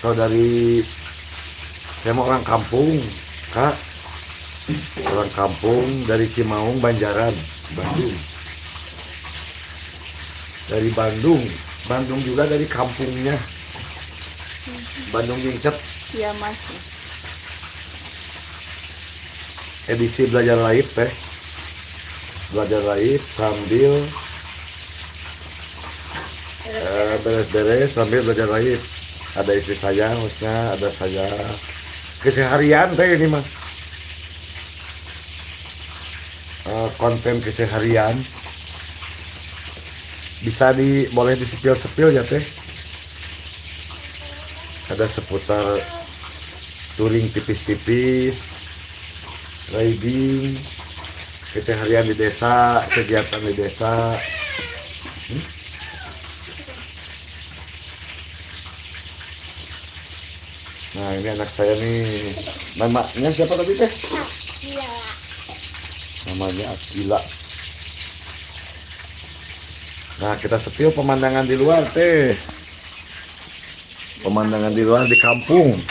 S4: atau dari, saya mau orang kampung, Kak. Orang kampung dari Cimaung, Banjaran, Bandung. Dari Bandung. Bandung juga dari kampungnya. Bandung Nyingcet,
S1: Iya, Mas.
S4: Edisi belajar live teh. Belajar live sambil beres-beres sambil belajar live. Ada istri saya, hostnya, ada saya. Keseharian teh ini mah. Konten keseharian. Bisa di boleh disepil-sepil ya teh. Ada seputar touring tipis-tipis, riding, keseharian di desa, kegiatan di desa. Nah, ini anak saya nih. Namanya siapa tadi teh?
S2: Iya.
S4: Namanya Akila. Nah, kita sepil pemandangan di luar teh. Pemandangan di luar di kampung.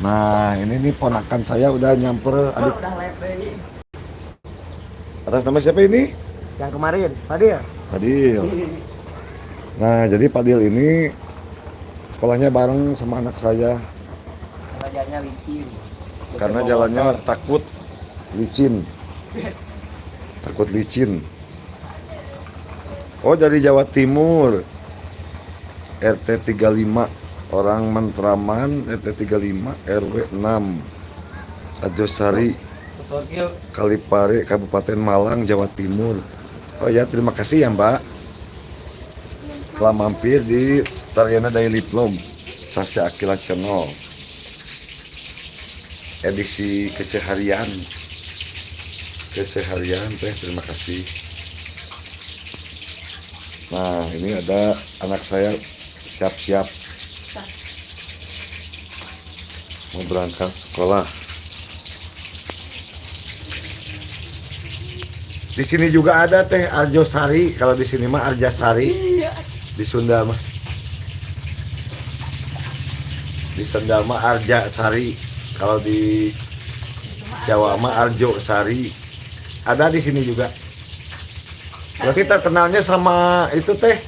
S4: Nah, ini nih ponakan saya udah nyamper adik.
S3: Udah lewat.
S4: Atas nama siapa ini?
S5: Yang kemarin, Fadil.
S4: Fadil. Nah, jadi Fadil ini sekolahnya bareng sama anak saya.
S5: Karena jalannya licin.
S4: Karena jalannya takut licin. Takut licin. Oh, dari Jawa Timur. RT 35, orang Mentraman, RT 35, RW 6. Arjosari, Kalipare, Kabupaten Malang, Jawa Timur. Oh ya, terima kasih ya, Mbak. Telah mampir di Tariana Daily Vlog, Tasya Aqilla Channel. Edisi keseharian. Keseharian teh, terima kasih. Nah, ini ada anak saya siap-siap mau berangkat sekolah. Di sini juga ada teh Arjosari, kalau di sini mah Arjasari. Di Sunda mah. Di Sunda mah Arjasari, kalau di Jawa mah Arjosari. Ada di sini juga. Berarti terkenalnya sama itu teh.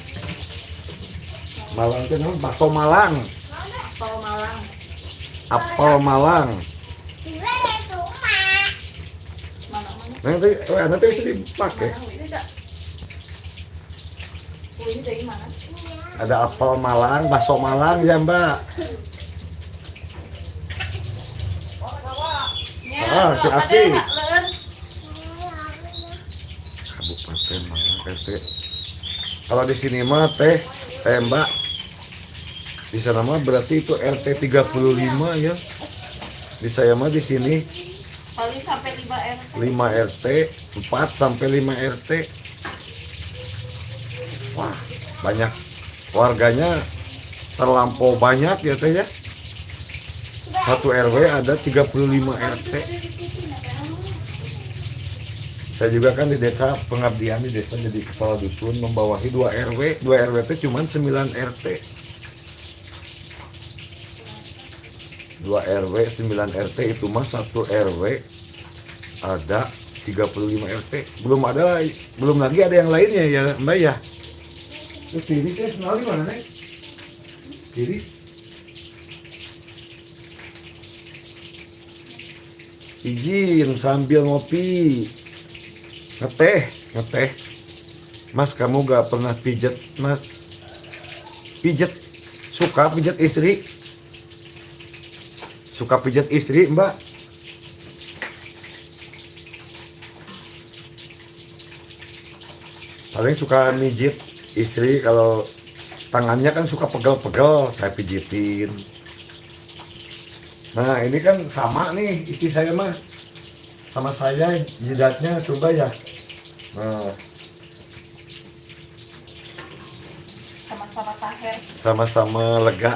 S4: Malang itu namanya bakso Malang.
S3: Apel Malang.
S4: Apel Malang.
S3: Mana-mana.
S4: Nanti, oh, nanti bisa dipakai.
S3: Mana bisa? Ini dari mana?
S4: Ada apel Malang, bakso Malang ya Mbak.
S3: Ya,
S4: Ah, si
S3: ada
S4: Aki.
S3: nggak, Len?
S4: Kabupaten Malang RT. Kalau di sini mah teh, Mbak. Di sana mah berarti itu RT 35 ya. Di saya mah di sini
S3: Paling sampai 5 RT.
S4: 5 RT, 4 sampai 5 RT. Wah, banyak warganya, terlampau banyak ya teh ya. Satu RW ada 35 RT. Saya juga kan di desa pengabdian di desa jadi kepala dusun membawahi 2 RW, 2 RW itu cuma 9 RT. 2 RW 9 RT itu mah 1 RW ada 35 RT. Belum ada, belum lagi ada yang lainnya ya Mbak ya. Terus tiris ya, sendal di mana nih? Tiris. Izin sambil ngopi. Ngeteh, ngeteh. Mas, kamu gak pernah pijet, Mas? Pijet. Suka pijet istri? Suka pijet istri, Mbak? Paling suka mijit istri kalau tangannya kan suka pegel-pegel, saya pijitin. Nah, ini kan sama nih istri saya mah. Sama saya jidatnya coba ya. Nah,
S3: Sama-sama taher.
S4: Sama-sama lega.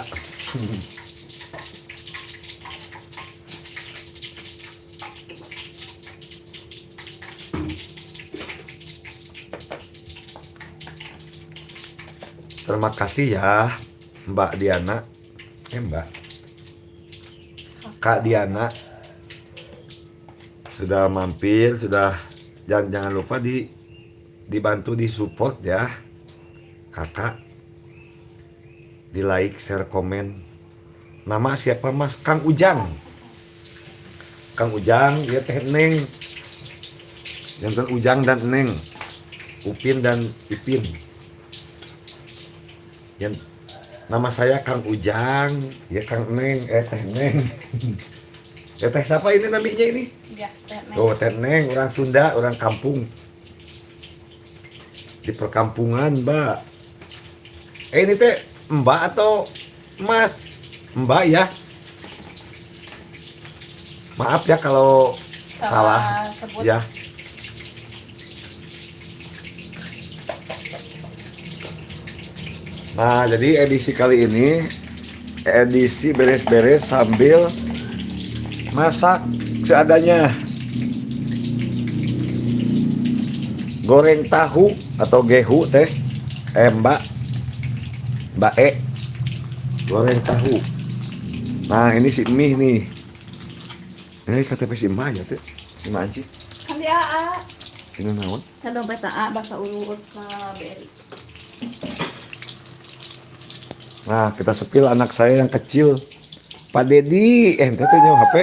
S4: Terima kasih ya Mbak Diana. Mbak. Kak Diana sudah mampir, sudah jangan lupa dibantu disupport ya. Kakak di like, share, komen. Nama siapa Mas? Kang Ujang. Kang Ujang, ya Teh Neng. Jantan Ujang dan Neng. Upin dan Ipin. Yang nama saya Kang Ujang, ya Kang Neng, Teh Neng. Ya Teh siapa ini namanya ini?
S3: Iya, Teh Neng.
S4: Oh, Teh Neng, orang Sunda, orang kampung. Di perkampungan, Mbak. Ini teh Mbak atau Mas? Mbak ya. Maaf ya kalau salah,
S3: sebut.
S4: Ya. Nah, jadi edisi kali ini edisi beres-beres sambil masak seadanya. Goreng tahu atau gehu teh, Mbak, Mbak E, goreng tahu. Nah, ini si mie nih. Ini KTP si Emak ya teh, si Emak Anci.
S3: Kan di AA.
S4: Sino naon?
S3: Sa dompet A, basa urut ka BRI.
S4: Nah, kita spill anak saya yang kecil. Pak Dedi, eh ente tuh nyawa HP.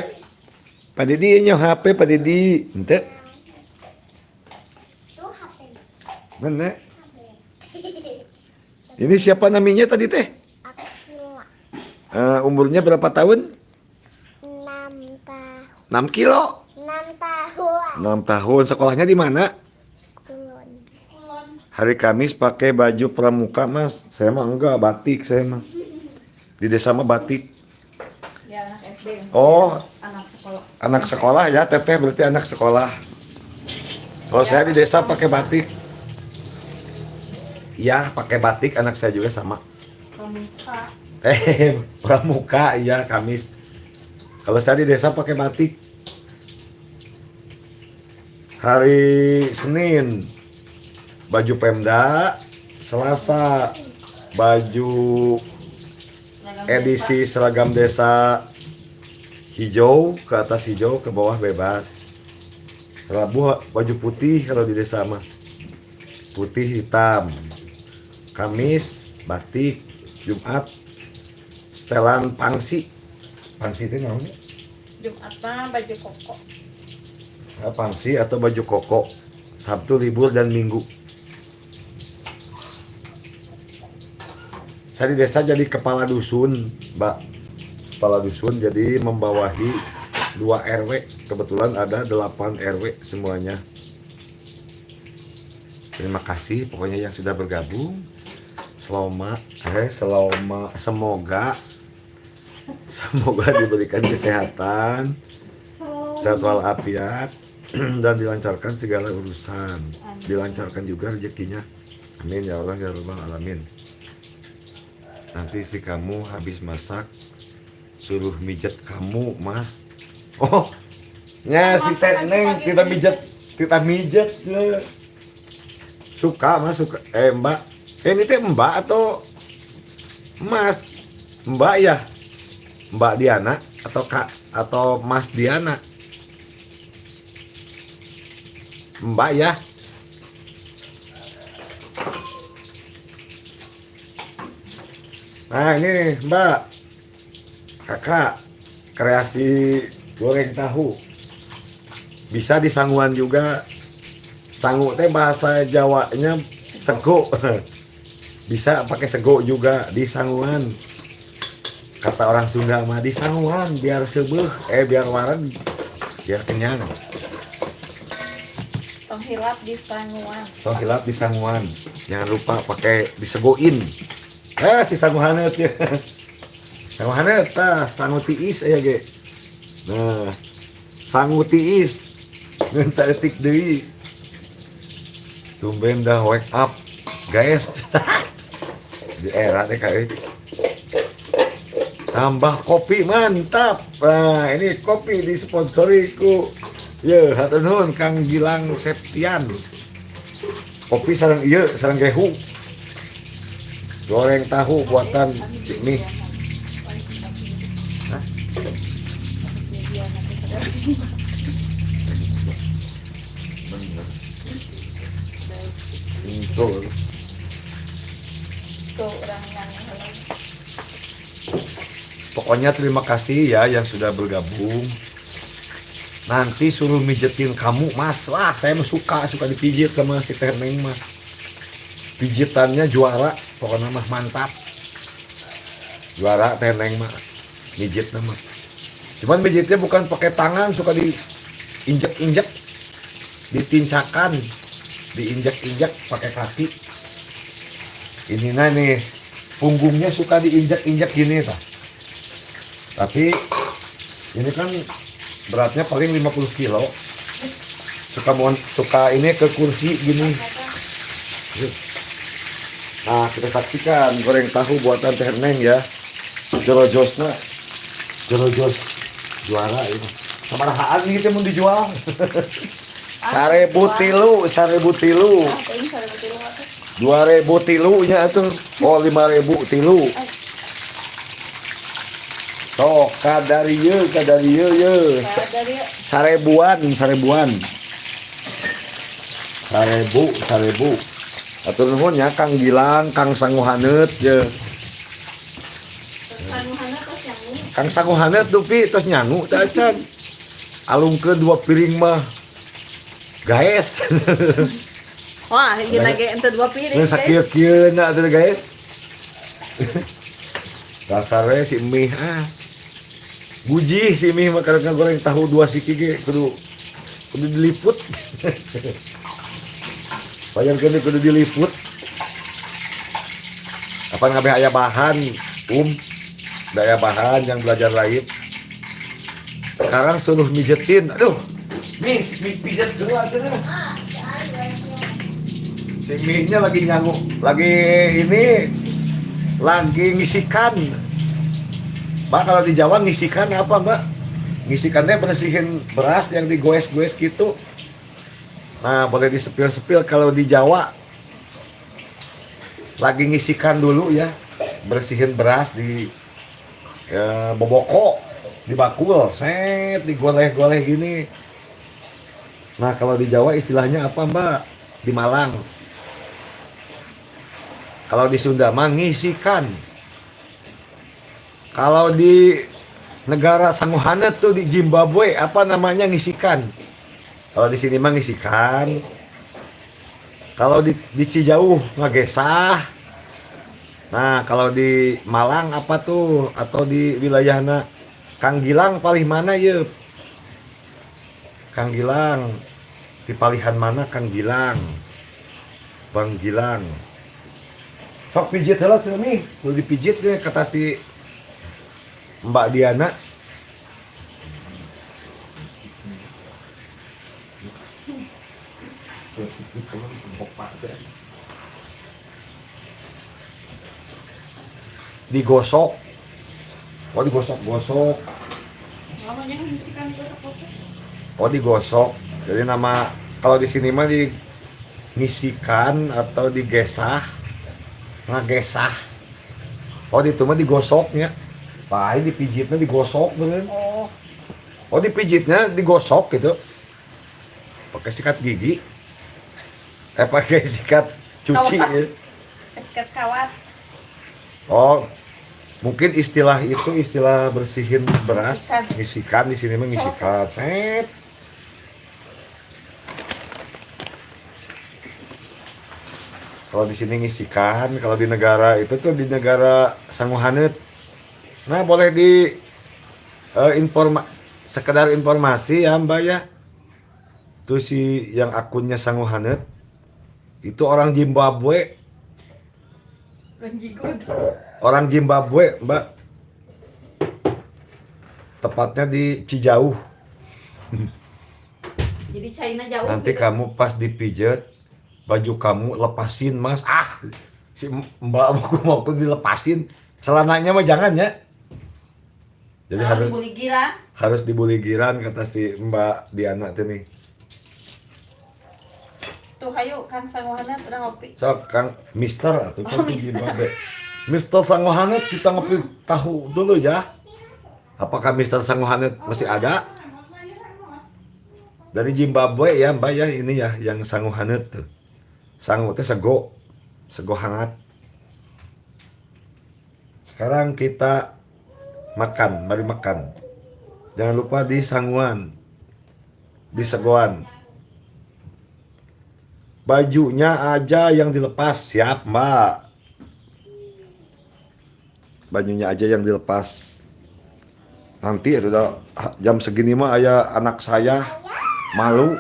S4: Pak Dedi nyawa HP, Pak Dedi. Ente,
S2: Tuh HP.
S4: mana?
S2: HP.
S4: Ini siapa namanya tadi teh?
S2: Aku kira
S4: Eh, umurnya berapa tahun?
S2: 6 tahun.
S4: 6 kilo.
S2: 6 tahun.
S4: 6 tahun. Sekolahnya di mana?
S2: Kulon.
S4: Hari Kamis pakai baju pramuka, Mas. Saya mah enggak, batik saya mah. Di desa mah batik.
S3: Ya anak SD.
S4: Oh,
S3: Anak sekolah.
S4: anak sekolah ya, teteh berarti anak sekolah. Kalau saya di desa pakai batik. Ya, pakai batik anak saya juga sama.
S3: Pramuka.
S4: Eh, pramuka iya Kamis. Kalau saya di desa pakai batik. Hari Senin baju Pemda, Selasa baju
S3: Seragam
S4: edisi seragam desa hijau ke atas hijau ke bawah bebas. Rabu baju putih kalau di desa mah. Putih hitam. Kamis batik, Jumat setelan pangsi. Pangsi itu namanya?
S3: Jumat mah baju koko.
S4: Pangsi atau baju koko. Sabtu libur dan Minggu. Saya di desa jadi kepala dusun, Mbak. Kepala dusun jadi membawahi 2 RW. Kebetulan ada 8 RW semuanya. Terima kasih pokoknya yang sudah bergabung. Selama selama semoga semoga diberikan kesehatan, sehat walafiat dan dilancarkan segala urusan. Dilancarkan juga rezekinya. Amin ya Allah ya Rabbal alamin. Nanti istri kamu habis masak suruh mijet kamu, Mas. Oh, nya si Teh Neng kita mijet, kita mijet. Ya. Suka, Mas, suka. Eh, Mbak. Eh, ini teh Mbak atau Mas? Mbak ya? Mbak Diana atau Kak atau Mas Diana? Mbak ya? Nah, ini Mbak. Kakak kreasi goreng tahu. Bisa disanguan juga. Sangu teh bahasa Jawanya sego. Bisa pakai sego juga di sanguan. Kata orang Sunda mah di sanguan biar sebeuh, biar wareg, biar kenyang.
S3: Tong hilap di sanguan.
S4: Tong hilap di sanguan. Jangan lupa pakai disegoin. Si sangu haneut ya. Sangu haneut tah, sangu tiis aya ge. Nah, sangu tiis. Ngan saeutik deui. Tumben dah wake up, guys. Di era deh kayak. Tambah kopi mantap. Nah, ini kopi disponsori ku ye hatur nuhun Kang Gilang Septian. Kopi sareng ieu sareng gehu. Goreng tahu buatan Cik Mih. Hah? Itu.
S3: Tuh orang yang
S4: Pokoknya terima kasih ya yang sudah bergabung. Nanti suruh mijetin kamu, Mas. Wah, saya mah suka dipijit sama si Teh Neng mah. Pijitannya juara, pokoknya mah mantap. Juara Teh Neng mah. Mijitnya mah. Cuman mijitnya bukan pakai tangan, suka diinjek-injek, ditincakan, diinjek-injek pakai kaki. Ini nah nih, punggungnya suka diinjek-injek gini tah. Tapi ini kan beratnya paling 50 kilo. Suka ini ke kursi gini. Nah, kita saksikan goreng tahu buatan Teh Neng ya. Jorojosna. Jorojos juara ini. Sabarahaan gitu mun dijual. 1000 tilu, 1000 tilu. 2000 tilu nya atuh. Oh, 5000 tilu. Tuh, kadarieu, kadarieu ye. Sarebuan, sarebuan. 1000 1000. Atur nuhun ya Kang Gilang, Kang Sanguhaneut ye. Kang Sanguhaneut dupi tos nyangu teh acan. Alungkeun 2 piring mah. Guys.
S1: Wah, ieu ge ente 2 piring.
S4: Geus sakieu-kieuna atuh guys. Dasar we si mie ah. Gujih si mie mah karena goreng tahu 2 siki ge kudu kudu diliput. Bayangkeun kudu diliput. Kapan ngabeh aya bahan, daya bahan yang belajar lain. Sekarang suruh mijetin. Aduh. Mie, mie pijet geura cenah. Si mie-nya lagi nyangu, lagi ini lagi ngisikan. Mbak, kalau di Jawa ngisikan apa, Mbak? Ngisikannya bersihin beras yang digoes-goes gitu. Nah, boleh disepil-sepil kalau di Jawa. Lagi ngisikan dulu ya. Bersihin beras di ya, boboko, di bakul, set, digoleh-goleh gini. Nah, kalau di Jawa istilahnya apa, Mbak? Di Malang. Kalau di Sunda mah ngisikan. Kalau di negara Sanguhana tuh di Zimbabwe apa namanya ngisikan. Kalau di sini mah ngisikan. Kalau di Cijauh ngagesah. Nah, kalau di Malang apa tuh atau di wilayahna Kang Gilang palih mana ye? Kang Gilang di palihan mana Kang Gilang? Bang Gilang. Sok pijit heula cenah nih, kudu dipijit deh kata si Mbak Diana. Digosok. Oh, digosok-gosok. Oh, digosok. Jadi nama kalau di sini mah di ngisikan atau digesah. Ngagesah. Oh, itu mah digosoknya. Pak, ini dipijitnya digosok bener.
S3: Oh.
S4: Oh, dipijitnya digosok gitu. Pakai sikat gigi. Pakai sikat cuci
S3: Kawat.
S4: Ya.
S3: Sikat kawat.
S4: Oh, mungkin istilah itu istilah bersihin beras.
S3: Ngisikan.
S4: Ngisikan di sini mah ngisikan. Set. Kalau di sini ngisikan, kalau di negara itu tuh di negara Sanguhaneut. Nah, boleh di sekedar informasi ya Mbak ya. Tuh si yang akunnya Sanguhaneut itu orang Zimbabwe. Orang Zimbabwe, Mbak. Tepatnya di Cijauh.
S1: Jadi China jauh.
S4: Nanti
S1: gitu.
S4: Kamu pas dipijet, baju kamu lepasin, Mas. Ah, si Mbak mau dilepasin. Celananya mah jangan ya. Jadi
S1: kalau
S4: harus
S1: dibuligiran.
S4: Harus dibuligiran kata si Mbak Diana tuh nih.
S1: Tuh hayu Kang Sanguhaneut udah ngopi.
S4: So, Kang Mister atau
S1: Oh,
S4: kan di
S1: Mister.
S4: Zimbabwe. Mister Sanguhaneut kita ngopi tahu dulu ya. Apakah Mister Sanguhaneut masih ada? Dari Zimbabwe ya Mbak ya ini ya yang Sanguhaneut tuh. Sangu itu sego. Sego hangat. Sekarang kita makan, mari makan. Jangan lupa di sanguan. Di segoan. Bajunya aja yang dilepas, siap Mbak. Bajunya aja yang dilepas. Nanti udah jam segini mah ayah anak saya malu.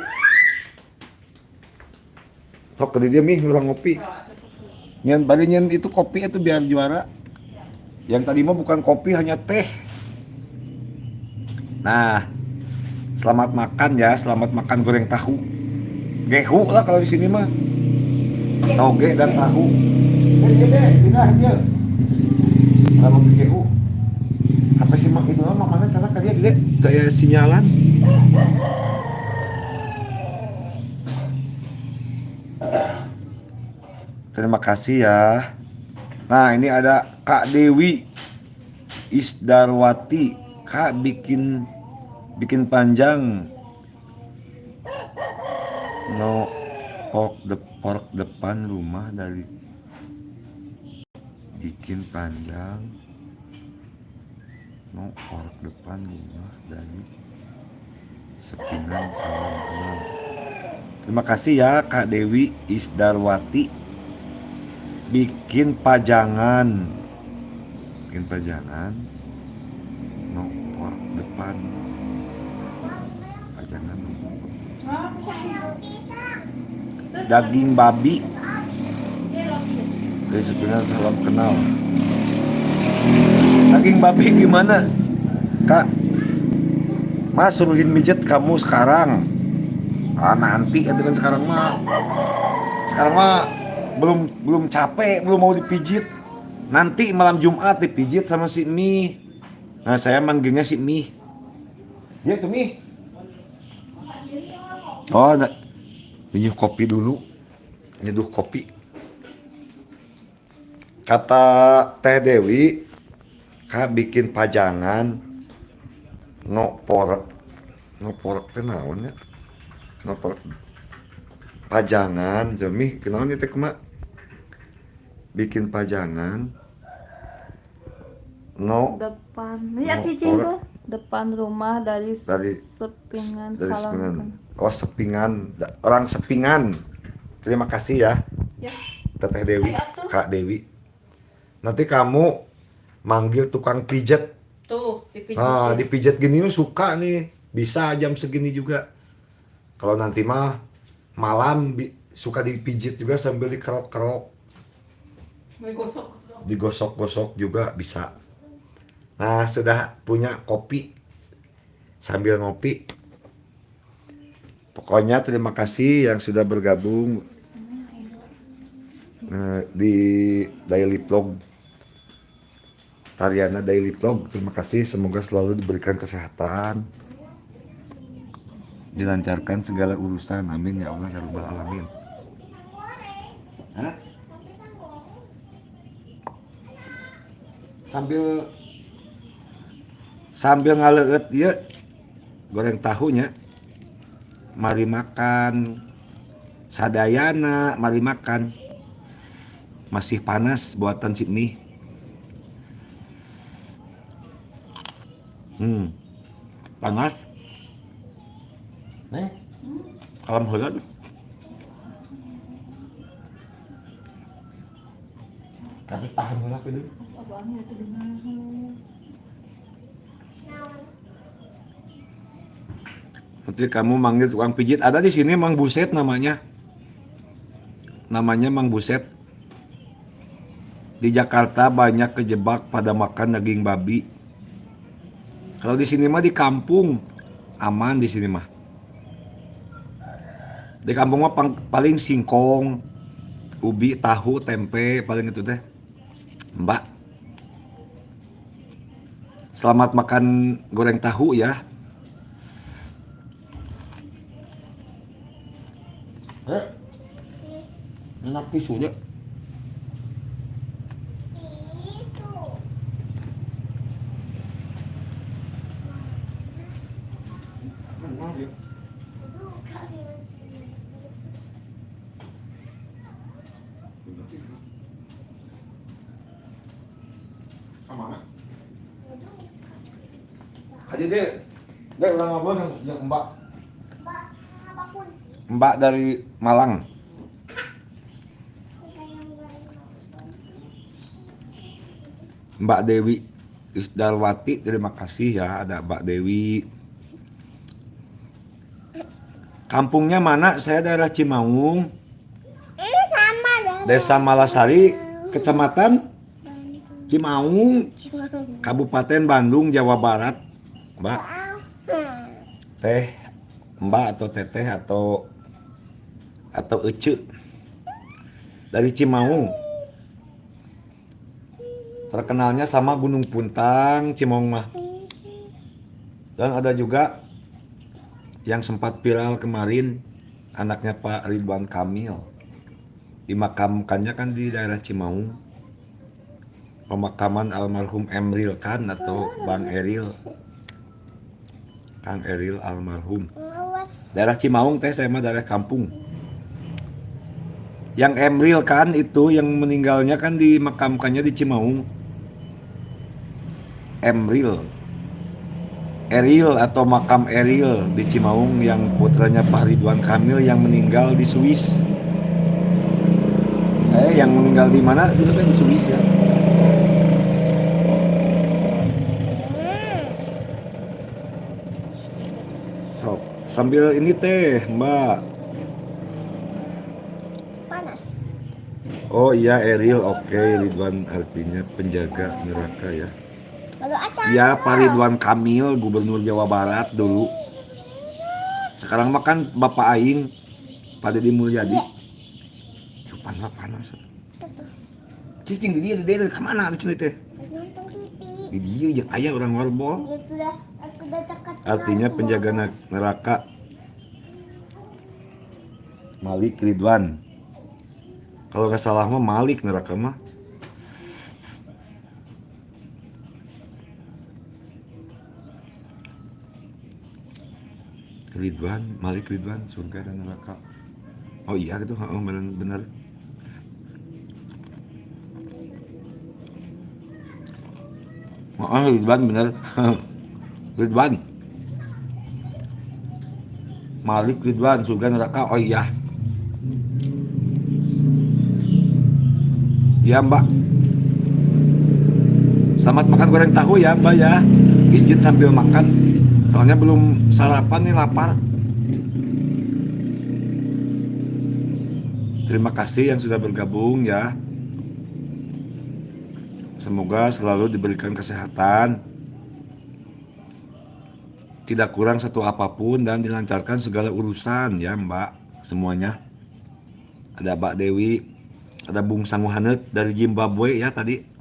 S4: Sok ke dia mih urang ngopi. Nyen bari nyen itu kopi itu biar juara. Yang tadi mah bukan kopi hanya teh. Nah, selamat makan ya, selamat makan goreng tahu. Gehu lah kalau di sini mah. Toge dan tahu. Deh, pindah dia. Kalau mau gehu. Apa sih mak itu mah mana cara kalian gede kayak sinyalan. Terima kasih ya. Nah, ini ada Kak Dewi Isdarwati. Kak bikin panjang. No. Pork depan rumah dari bikin panjang. No pork depan rumah dari Sepingan, salam kenal. Terima kasih ya, Kak Dewi Isdarwati. Bikin pajangan. Bikin pajangan. No pork depan. Pajangan no pork. Daging babi. Dari Sepingan, salam kenal. Daging babi gimana? Kak, Mas, suruhin mijet kamu sekarang. Ah, nanti itu kan sekarang mah. Sekarang mah belum belum capek, belum mau dipijit. Nanti malam Jumat dipijit sama si Mi. Nah, saya manggilnya si Mi. Dia tuh Mi. Oh, nah. Nyeduh kopi dulu. Nyeduh kopi. Kata Teh Dewi, Kak, bikin pajangan no pork. No pork teh naon ya? No pork. Pajangan, jami kunaon ieu teh, kumaha? Bikin pajangan no
S1: Depan. Lihat
S4: No,
S1: cicing
S4: pork.
S1: tuh. Depan rumah dari, Sepingan,
S4: dari
S1: salam
S4: Sepingan.
S1: kenal.
S4: Oh, Sepingan, orang Sepingan. Terima kasih ya.
S1: Ya.
S4: Teteh Dewi,
S1: Ayo, atuh.
S4: Kak Dewi. Nanti kamu manggil tukang pijat.
S1: Tuh, dipijit.
S4: Nah, dipijat gini mah suka nih. Bisa jam segini juga. Kalau nanti mah malam suka dipijit juga sambil dikerok-kerok,
S1: Digosok.
S4: Digosok-gosok juga bisa. Nah, sudah punya kopi. Sambil ngopi. Pokoknya terima kasih yang sudah bergabung di daily vlog Tariana Daily Vlog. Terima kasih, semoga selalu diberikan kesehatan, dilancarkan segala urusan. Amin ya Allah ya Rabbal Alamin. Hah? Sambil sambil ngaleueut ieu goreng tahunya. Mari makan. Sadayana, mari makan. Masih panas buatan si mie. Panas. Nih. Kalem heula tuh. Tapi tahan heula kudu.
S1: Abangnya itu gimana?
S2: Naon?
S4: Nanti kamu manggil tukang pijit. Ada di sini Mang Buset namanya. Namanya Mang Buset. Di Jakarta banyak kejebak pada makan daging babi. Kalau di sini mah di kampung aman di sini mah. Di kampung mah paling singkong, ubi, tahu, tempe paling itu teh. Mbak. Selamat makan goreng tahu ya. Eh, enak tisunya.
S2: Tisu. Aduh, kaki tisu.
S4: Kemana?
S2: Aduh.
S4: Aja deh, deh orang ngobrol yang Mbak.
S2: Mbak, apapun.
S4: Mbak dari Malang.
S2: Yang goreng.
S4: Mbak Dewi Isdarwati, terima kasih ya, ada Mbak Dewi. Kampungnya mana? Saya daerah Cimaung,
S2: Ini sama dong.
S4: Desa Malasari, Kecamatan Cimaung,
S2: Cimaung.
S4: Kabupaten Bandung, Jawa Barat. Mbak, Teh, Mbak atau Teteh atau Ece dari Cimaung. Terkenalnya sama Gunung Puntang, Cimaung mah. Dan ada juga yang sempat viral kemarin, anaknya Pak Ridwan Kamil. Dimakamkannya kan di daerah Cimaung. Pemakaman almarhum Emril Khan atau Bang Eril. Kang Eril almarhum.
S2: Awas.
S4: Daerah Cimaung teh, saya mah daerah kampung. Yang Emril kan itu yang meninggalnya kan dimakamkannya di Cimaung. Emril. Eril atau makam Eril di Cimaung yang putranya Pak Ridwan Kamil yang meninggal di Swiss. Yang meninggal di mana? Dulu kan di Swiss ya. Sok, sambil ini teh, Mbak.
S2: Panas.
S4: Oh iya Eril, oke Ridwan artinya penjaga neraka ya. Ya Pak Ridwan Kamil, Gubernur Jawa Barat dulu. Sekarang mah kan Bapak Aing, Pak Deddy Mulyadi. Panas mah panas. Cicing di dia kemana tuh cenah teh?
S2: Nonton TV.
S4: Di dia jeung aya urang ngobrol. Artinya penjaga neraka. Malik Ridwan. Kalau nggak salah mah Malik neraka mah. Ridwan, Malik Ridwan, surga dan neraka. Oh iya gitu, oh benar benar. Oh Ridwan benar. Ridwan. Malik Ridwan, surga neraka. Oh iya. Ya Mbak. Selamat makan goreng tahu ya Mbak ya. Izin sambil makan. Soalnya belum sarapan nih, lapar. Terima kasih yang sudah bergabung ya. Semoga selalu diberikan kesehatan, tidak kurang satu apapun, dan dilancarkan segala urusan ya Mbak semuanya. Ada Mbak Dewi, ada Bung Sanguhanet dari Zimbabwe ya tadi.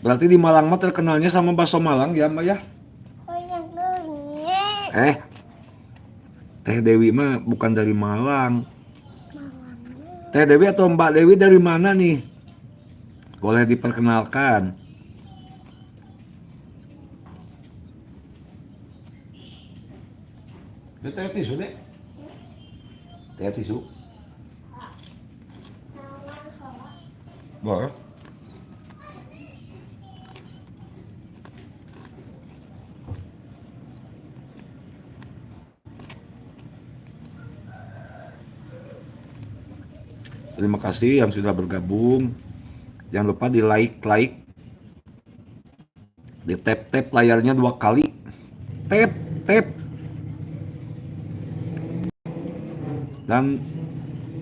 S4: Berarti di Malang mah terkenalnya sama bakso Malang ya Mbak ya?
S2: Oh yang ini.
S4: Teh Dewi mah bukan dari Malang. Teh Dewi atau Mbak Dewi dari mana nih? Boleh diperkenalkan. Teh tisu deh. Teh tisu. Boleh. Terima kasih yang sudah bergabung. Jangan lupa di like, di tap tap layarnya 2 kali, tap tap. Dan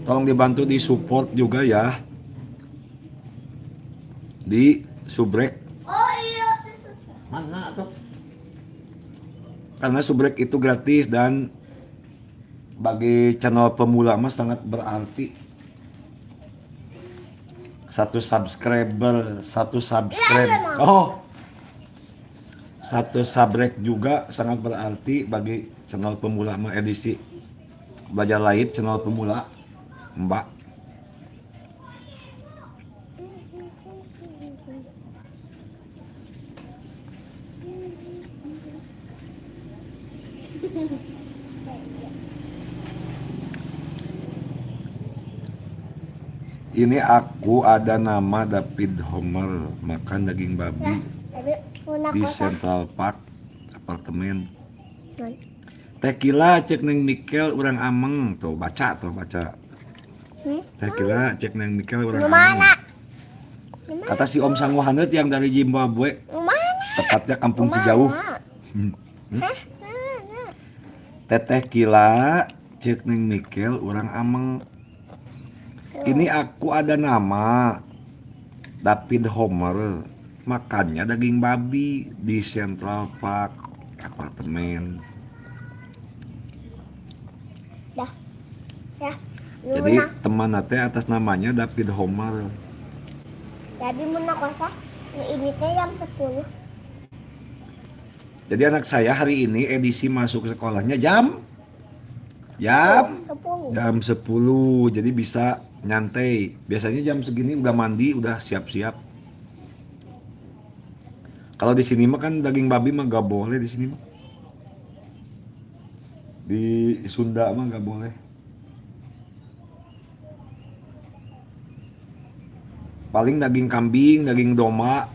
S4: tolong dibantu di support juga ya, di subrek.
S2: Oh iya,
S4: mana tuh? Karena subrek itu gratis dan bagi channel pemula mah sangat berarti. 1 subscriber, 1 subscribe. Oh. 1 subrek juga sangat berarti bagi channel pemula mah, edisi belajar live channel pemula Mbak. Ini aku ada nama David Homer, makan daging babi di Central Park apartemen. Tekila cek neng Mikel urang ameng tuh baca tuh baca. Tekila cek neng Mikel urang ameng. Kata si Om Sanguhanet yang dari Zimbabwe, tepatnya Kampung Cijauh. Teteh Kila cek neng Mikel urang ameng. Ini aku ada nama David Homer, makannya daging babi di Central Park apartemen.
S2: Dah. Ya.
S4: Jadi teman nate atas namanya David Homer.
S2: Jadi mun kosa ini teh jam 10.
S4: Jadi anak saya hari ini edisi masuk sekolahnya jam
S2: 10.
S4: Jam 10. Jadi bisa nyantai. Biasanya jam segini udah mandi, udah siap-siap. Kalau di sini mah kan daging babi mah gak boleh di sini mah. Di Sunda mah gak boleh. Paling daging kambing, daging domba,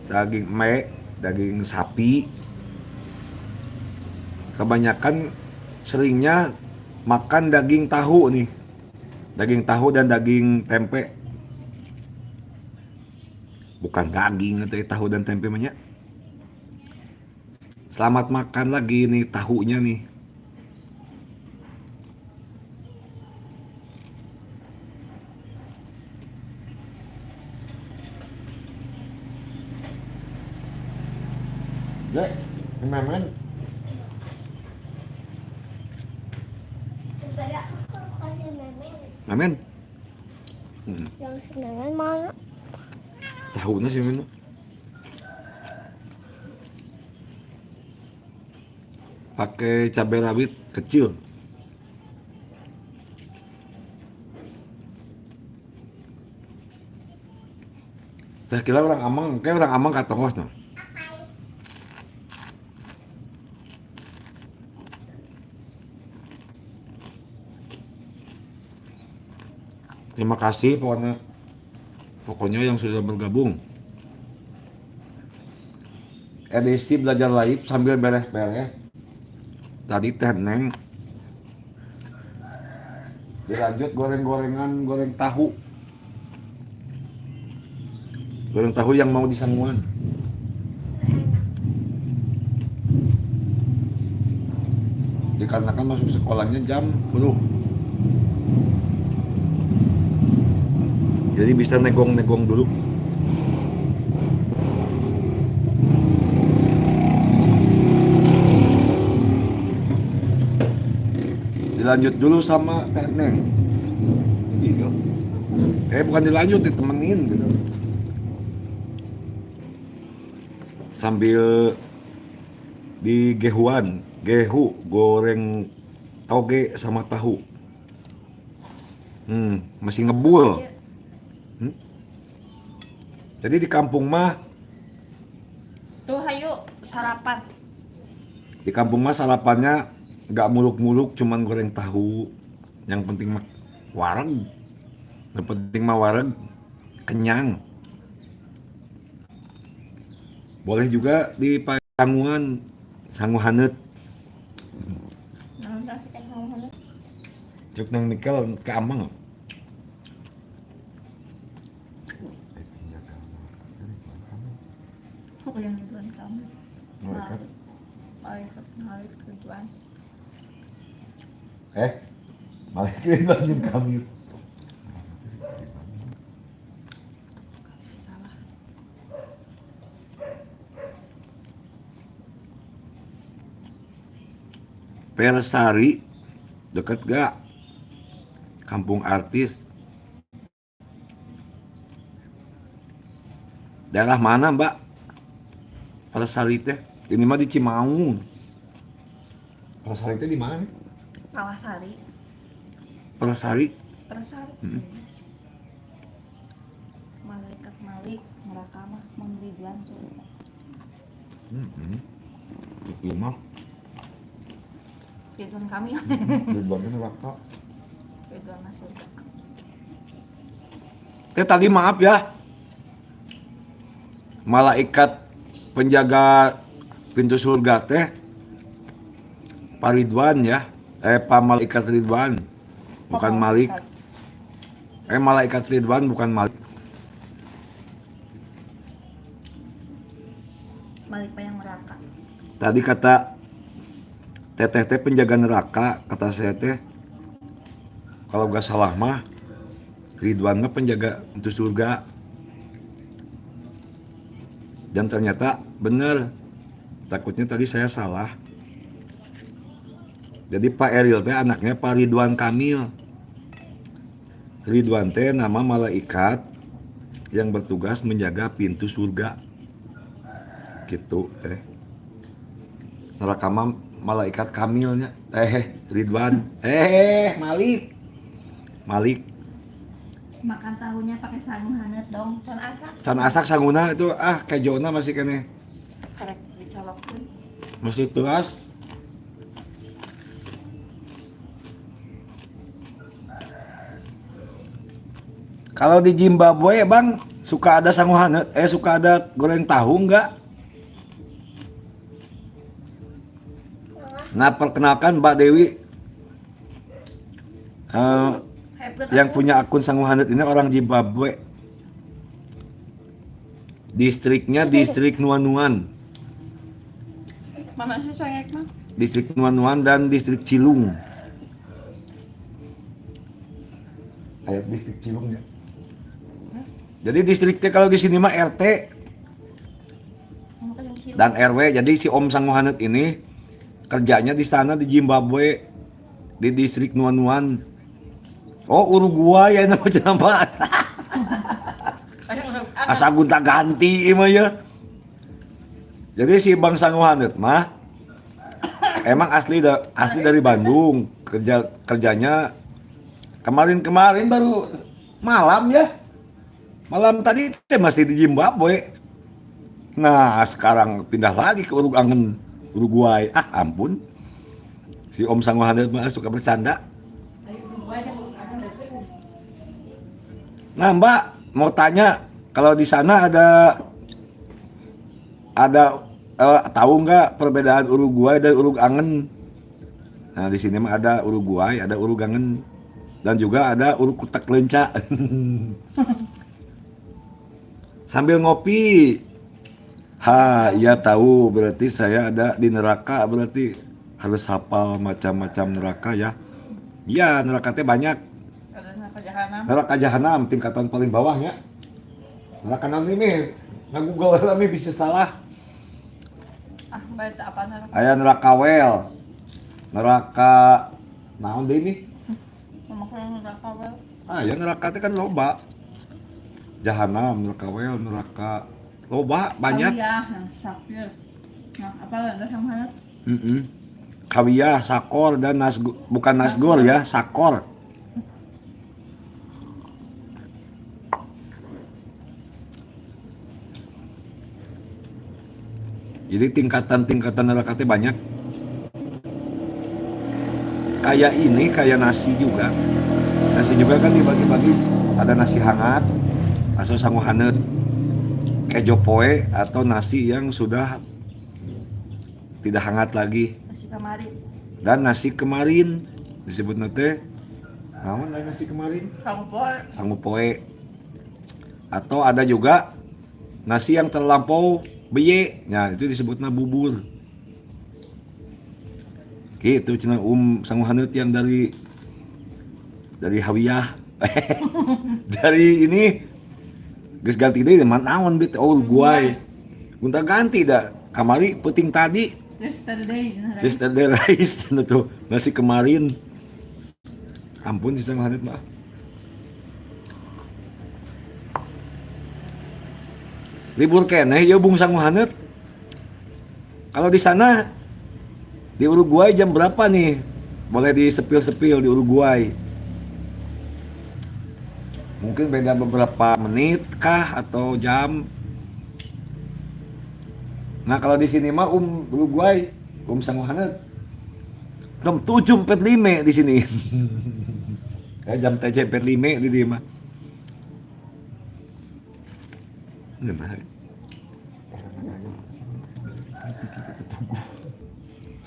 S4: daging mek, daging sapi. Kebanyakan seringnya makan daging tahu nih. Daging tahu dan daging tempe. Bukan daging atau tahu dan tempe banyak. Selamat makan lagi nih tahunya nih. Dek, memen. Memen.
S2: Yang memen mana?
S4: Tahunya sih memen. Pakai cabai rawit kecil. Teh kira orang amang, kayak orang amang katongos no. Terima kasih pokoknya yang sudah bergabung. Edisi belajar live sambil beres-beres. Tadi teh Neng. Dilanjut goreng-gorengan, goreng tahu. Goreng tahu yang mau disanguan. Dikarenakan masuk sekolahnya jam 10. Jadi bisa negong-negong dulu. Dilanjut dulu sama Teh Neng. Iya. Bukan dilanjut, ditemenin gitu. Sambil di gehuan, gehu goreng toge sama tahu. Masih ngebul. Jadi di kampung mah
S1: tuh hayu sarapan.
S4: Di kampung mah sarapannya nggak muluk-muluk, cuman goreng tahu. Yang penting mah wareg. Yang penting mah wareg, kenyang. Boleh juga di sanguan, sangu haneut. Cuk nang nikel ke amang.
S1: Yang Ridwan Kamil.
S4: Malaikat.
S1: Malaikat Malik Ridwan.
S4: Malaikat Ridwan jeung Kamil.
S1: Salah.
S4: Persari deket gak? Kampung artis. Daerah mana, Mbak? Persari teh. Ini mah di Cimaung. Persari teh di mana?
S1: Palasari.
S4: Persari.
S1: Persari. Malaikat Malik neraka mah Mang Ridwan surga.
S4: Itu mah.
S1: Ridwan Kamil.
S4: Ridwan teh neraka.
S1: Ridwan mah surga.
S4: Teh tadi maaf ya. Malaikat penjaga pintu surga teh Pak Ridwan ya. Pak Malaikat Ridwan. Bukan Malik. Malaikat Ridwan bukan Malik.
S1: Malik yang neraka.
S4: Tadi kata teteh teh penjaga neraka, kata saya teh kalau gak salah mah Ridwan mah penjaga pintu surga. Dan ternyata bener. Takutnya tadi saya salah. Jadi Pak Eril teh anaknya Pak Ridwan Kamil. Ridwan teh nama malaikat yang bertugas menjaga pintu surga. Gitu teh. Neraka mah malaikat Kamilnya. Ridwan. Malik. Malik.
S1: Makan tahunya pakai sangu haneut dong. Can asak.
S4: Can asak sanguna itu ah kejona masih keneh.
S1: Karek dicolokkeun.
S4: Masih tuas. Kalau di Zimbabwe, Bang, suka ada sangu haneut, suka ada goreng tahu nggak? Nah, perkenalkan Mbak Dewi. Yang punya akun sangu haneut ini orang Zimbabwe. Distriknya distrik Nuan-Nuan.
S1: Mana sih cengek mah?
S4: Distrik Nuan-Nuan dan distrik Cilung. Kayak distrik Cilung ya. Jadi distriknya kalau di sini mah RT dan RW. Jadi si Om Sangu Haneut ini kerjanya di sana di Zimbabwe di distrik Nuan-Nuan. Oh, Uruguay ya nama cenah. Asa gonta ganti ieu mah ya. Jadi si Bang Sangu Haneut mah emang asli asli dari Bandung. Kerjanya kemarin-kemarin baru malam ya. Malam tadi teh masih di Zimbabwe. Nah, sekarang pindah lagi ke Uruguay. Uruguay. Ah, ampun. Si Om Sangu Haneut mah suka bercanda. Nah, Mbak, mau tanya, kalau di sana ada tahu nggak perbedaan Uruguay dan Urugangen? Nah, di sini mah ada Uruguay, ada Urugangen, dan juga ada Urukutek Lenca. Sambil ngopi. Ha, iya tahu, berarti saya ada di neraka, berarti harus hafal macam-macam neraka ya. Iya, neraka teh banyak.
S1: Ada neraka jahanam.
S4: Neraka jahanam tingkatan paling bawahnya. Neraka naon ini? Nge-google rame bisa salah.
S1: Ah, bae teh apa neraka?
S4: Aya neraka wel. Neraka naon deui nih?
S1: Ngomong neraka wel.
S4: Ah, ya neraka teh kan loba. Jahanam, neraka wel, neraka loba banyak.
S1: Hawiyah, sakir. Nah, apa lagi sama haneut?
S4: Hawiyah, sakor dan nasgo, bukan nasgor ya, sakor. Jadi tingkatan-tingkatan neraka teh banyak. Kayak ini, kayak nasi juga. Nasi juga kan dibagi-bagi, ada nasi hangat atau sangu haneut, kejo poe atau nasi yang sudah tidak hangat lagi.
S1: Nasi kemarin.
S4: Dan nasi kemarin disebut nate. Naon lain nasi kemarin?
S1: Sangu poe.
S4: Sangu poe. Atau ada juga nasi yang terlampau beye. Nah, itu disebutnya bubur. Gitu cenah Sangu Haneut yang dari Hawiyah. Dari ini geus ganti deui mah naon bet oh, Uruguay. Gonta ganti dah. Kamari peuting tadi.
S1: Yesterday.
S4: Yesterday rice cenah tuh nasi kemarin. Ampun si Sangu Haneut mah. Libur keneh ya Bung Sangu Haneut. Kalau di sana di Uruguay jam berapa nih? Boleh disepil-sepil di Uruguay. Mungkin beda beberapa menit kah atau jam. Nah, kalau di sini mah Uruguay, Sangu Haneut jam 7.45 di sini. Ya, jam TC 45 di dia mah. Gimana?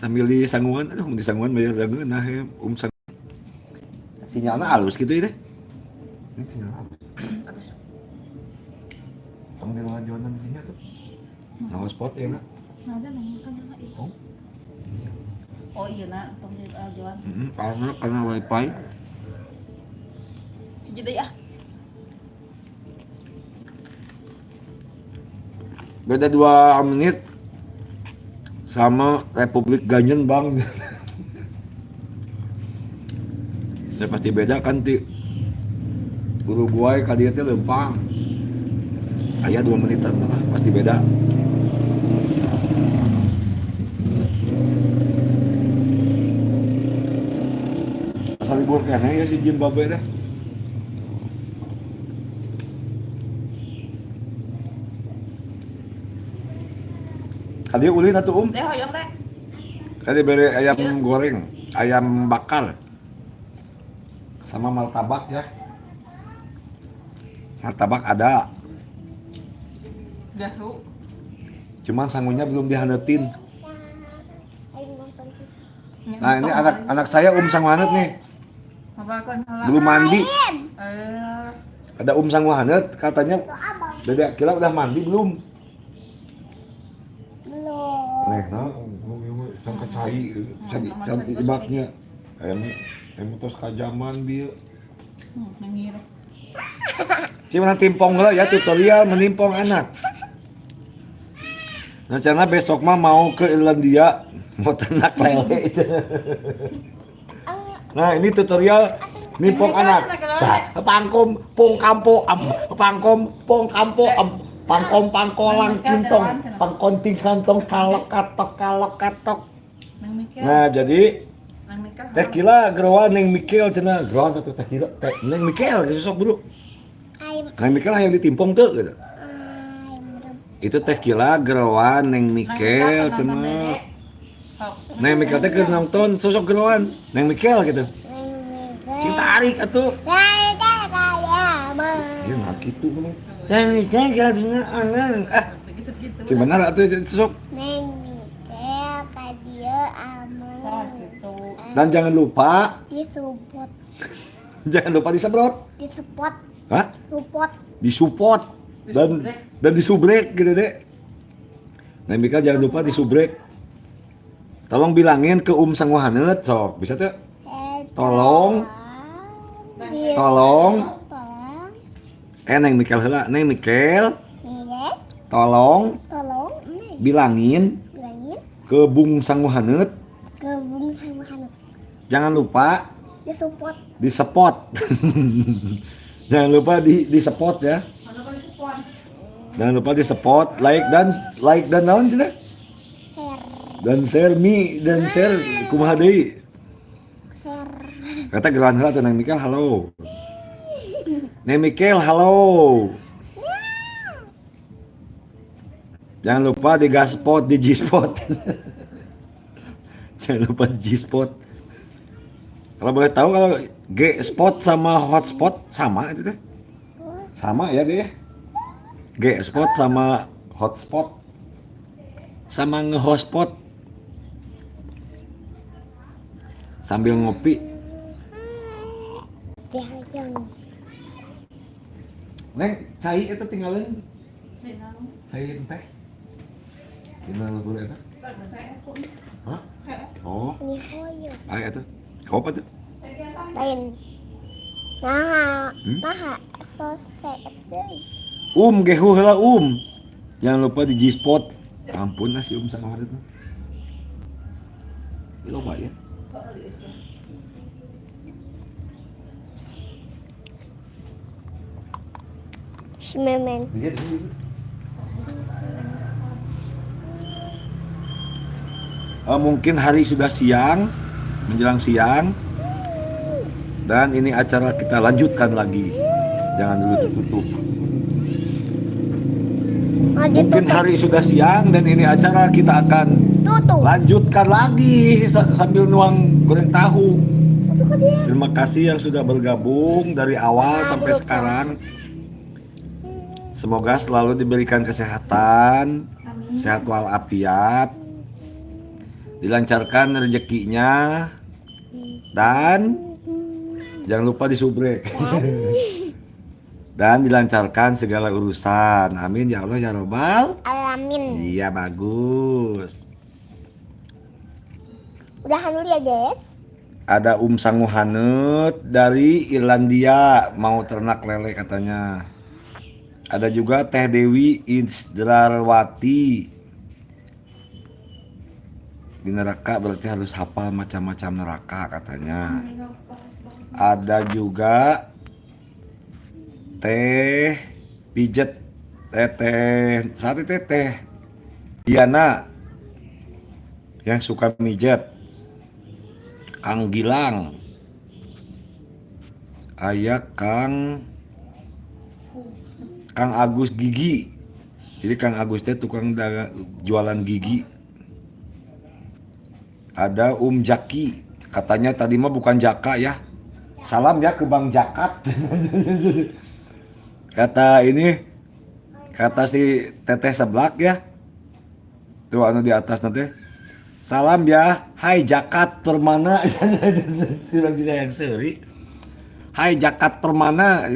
S4: Sambil di sangguan, aduh di sangguan bayar dageun nah ya, sang sinyalnya halus gitu ya deh. Ini sinyal halus. Tong di lajuanan dinya tuh. Nah, spot ya, nak.
S1: Nah, ada nanya kan itu.
S4: Oh.
S1: Oh iya nak, tong di lajuan.
S4: Karena wifi.
S1: Jadi ya.
S4: Beda 2 menit sama Republik Ganyen, Bang. Ya pasti beda kan ti Uruguay ka dieu teh leumpang. Aya 2 menitan malah pasti beda. Asal libur keneh ya si Zimbabwe teh. Kali ulin atuh, Um.
S1: Deh hoyong teh.
S4: Kali bere ayam goreng, ayam bakar. Sama martabak ya. Martabak ada,
S1: Jahu.
S4: Cuman sangunya belum dihanetin.
S2: Ayo nonton TV.
S4: Nah, ini anak anak saya Um Sangu Hanet nih. Belum mandi.
S1: Eh,
S4: Ada Um Sangu Hanet katanya
S2: Itu abang.
S4: Dede kira udah mandi belum?
S2: Belum.
S4: Nih, nah, can kacai, can can ibaknya. Ayam ayam tos kajaman bieu.
S1: Nengir.
S4: Cuma timpong lah ya, tutorial menimpong anak. Rencana besok mah mau ke Irlandia, mau ternak lele. Nah, ini tutorial nimpong anak. Nah, pangkom pong kampo am, pangkom pong kampo am, pangkom pangkolang kintong, pangkonting kantong kalok katok kalok katok.
S1: Nang mikir.
S4: Nah, jadi
S1: Nang mikir.
S4: Teh Kila geroan Neng Mikel cenah, geroan satu Teh Kila, Teh Neng Mikel gitu sok bro.
S2: Ayam
S4: Neng Mikel yang ditimpong tuh gitu.
S2: ayam rebus.
S4: Itu Teh Kila geroan Neng Mikel cenah. Neng Mikel teh keur nonton sosok geroan Neng Mikel gitu. Cing tarik atuh. Ya nah gitu ngomong. Neng Mikel kira cenah angan. Ah,
S1: Begitu gitu.
S4: cing benar atuh sosok.
S2: Neng Mikel ka dieu ameng.
S1: Gitu.
S4: Dan jangan lupa,
S2: Disupport,
S4: jangan lupa disemprot.
S2: disupport,
S4: Hah?
S2: support.
S4: Disupport dan disubrek gitu deh. Neng Mikel jangan lupa disubrek. Tolong bilangin ke Um Sanguhanet sok, bisa tuh? Tolong. Tolong.
S2: Tolong.
S4: Eh Neng Mikel heula, Neng Mikel,
S2: Iya,
S4: tolong
S2: tolong Neng
S4: bilangin
S2: bilangin
S4: ke Bung Sanguhanet
S2: ke Bung Sanguhanet.
S4: Jangan lupa
S2: Disupport.
S4: Disepot. Jangan lupa di disepot ya. Jangan lupa disepot, like dan naon cenah?
S2: Share,
S4: Dan share mi dan share kumaha deui?
S2: Share.
S4: Kata geroan heula tuh Neng Mikel halo. Neng Mikel halo. Jangan lupa di gaspot, di G-spot. Jangan lupa di G-spot. Kalau boleh tahu, kalau G-spot sama hotspot sama itu teh? Sama ya dia. G-spot sama hotspot. Sama nge-hotspot. Sambil ngopi.
S2: Dihayang.
S4: Neng, cai itu tinggalin. Cai teh. Dina luhur eta? Hah? Oh,
S2: Ini hoyong.
S4: ayo atuh. Kau apa tuh?
S2: Lain. Nah, nah, sose deui.
S4: Gehu heula Um. Jangan lupa di G-spot. Ampun lah si Um sama Harit mah. Ini loba ya.
S2: Si Memen.
S4: Dia di sini. Mungkin hari sudah siang, menjelang siang. Dan ini acara kita lanjutkan lagi. Jangan dulu ditutup.
S2: Mau
S4: Mungkin
S2: ditutup.
S4: hari sudah siang dan ini acara kita akan
S2: Tutup.
S4: lanjutkan lagi sambil nuang goreng tahu.
S2: Itu ke dia.
S4: Terima kasih yang sudah bergabung dari awal sampai sekarang. Semoga selalu diberikan kesehatan, sehat walafiat, dilancarkan rezekinya, dan jangan lupa disubrek. Dan dilancarkan segala urusan. Amin ya Allah ya Robbal.
S2: Alamin.
S4: Iya, bagus.
S2: Udahan dulu ya, guys.
S4: Ada Um Sangu Hanet dari Irlandia mau ternak lele katanya. Ada juga Teh Dewi Insdrarwati. Di neraka berarti harus hafal macam-macam neraka katanya. Ada juga Teh Pijet, Teh Teh saat itu Teh Diana yang suka mijet. Kang Gilang. Aya Kang Kang Agus Gigi. Jadi Kang Agus teh tukang jualan gigi. Ada Jaki. Katanya tadi mah bukan Jaka ya. Salam ya ke Bang Jakat. Kata ini, kata si Teteh seblak ya. Tuh anu di atas nanti. Salam ya, hai Jakat Permana. Tidak tidak yang seri. Hai Jakat Permana.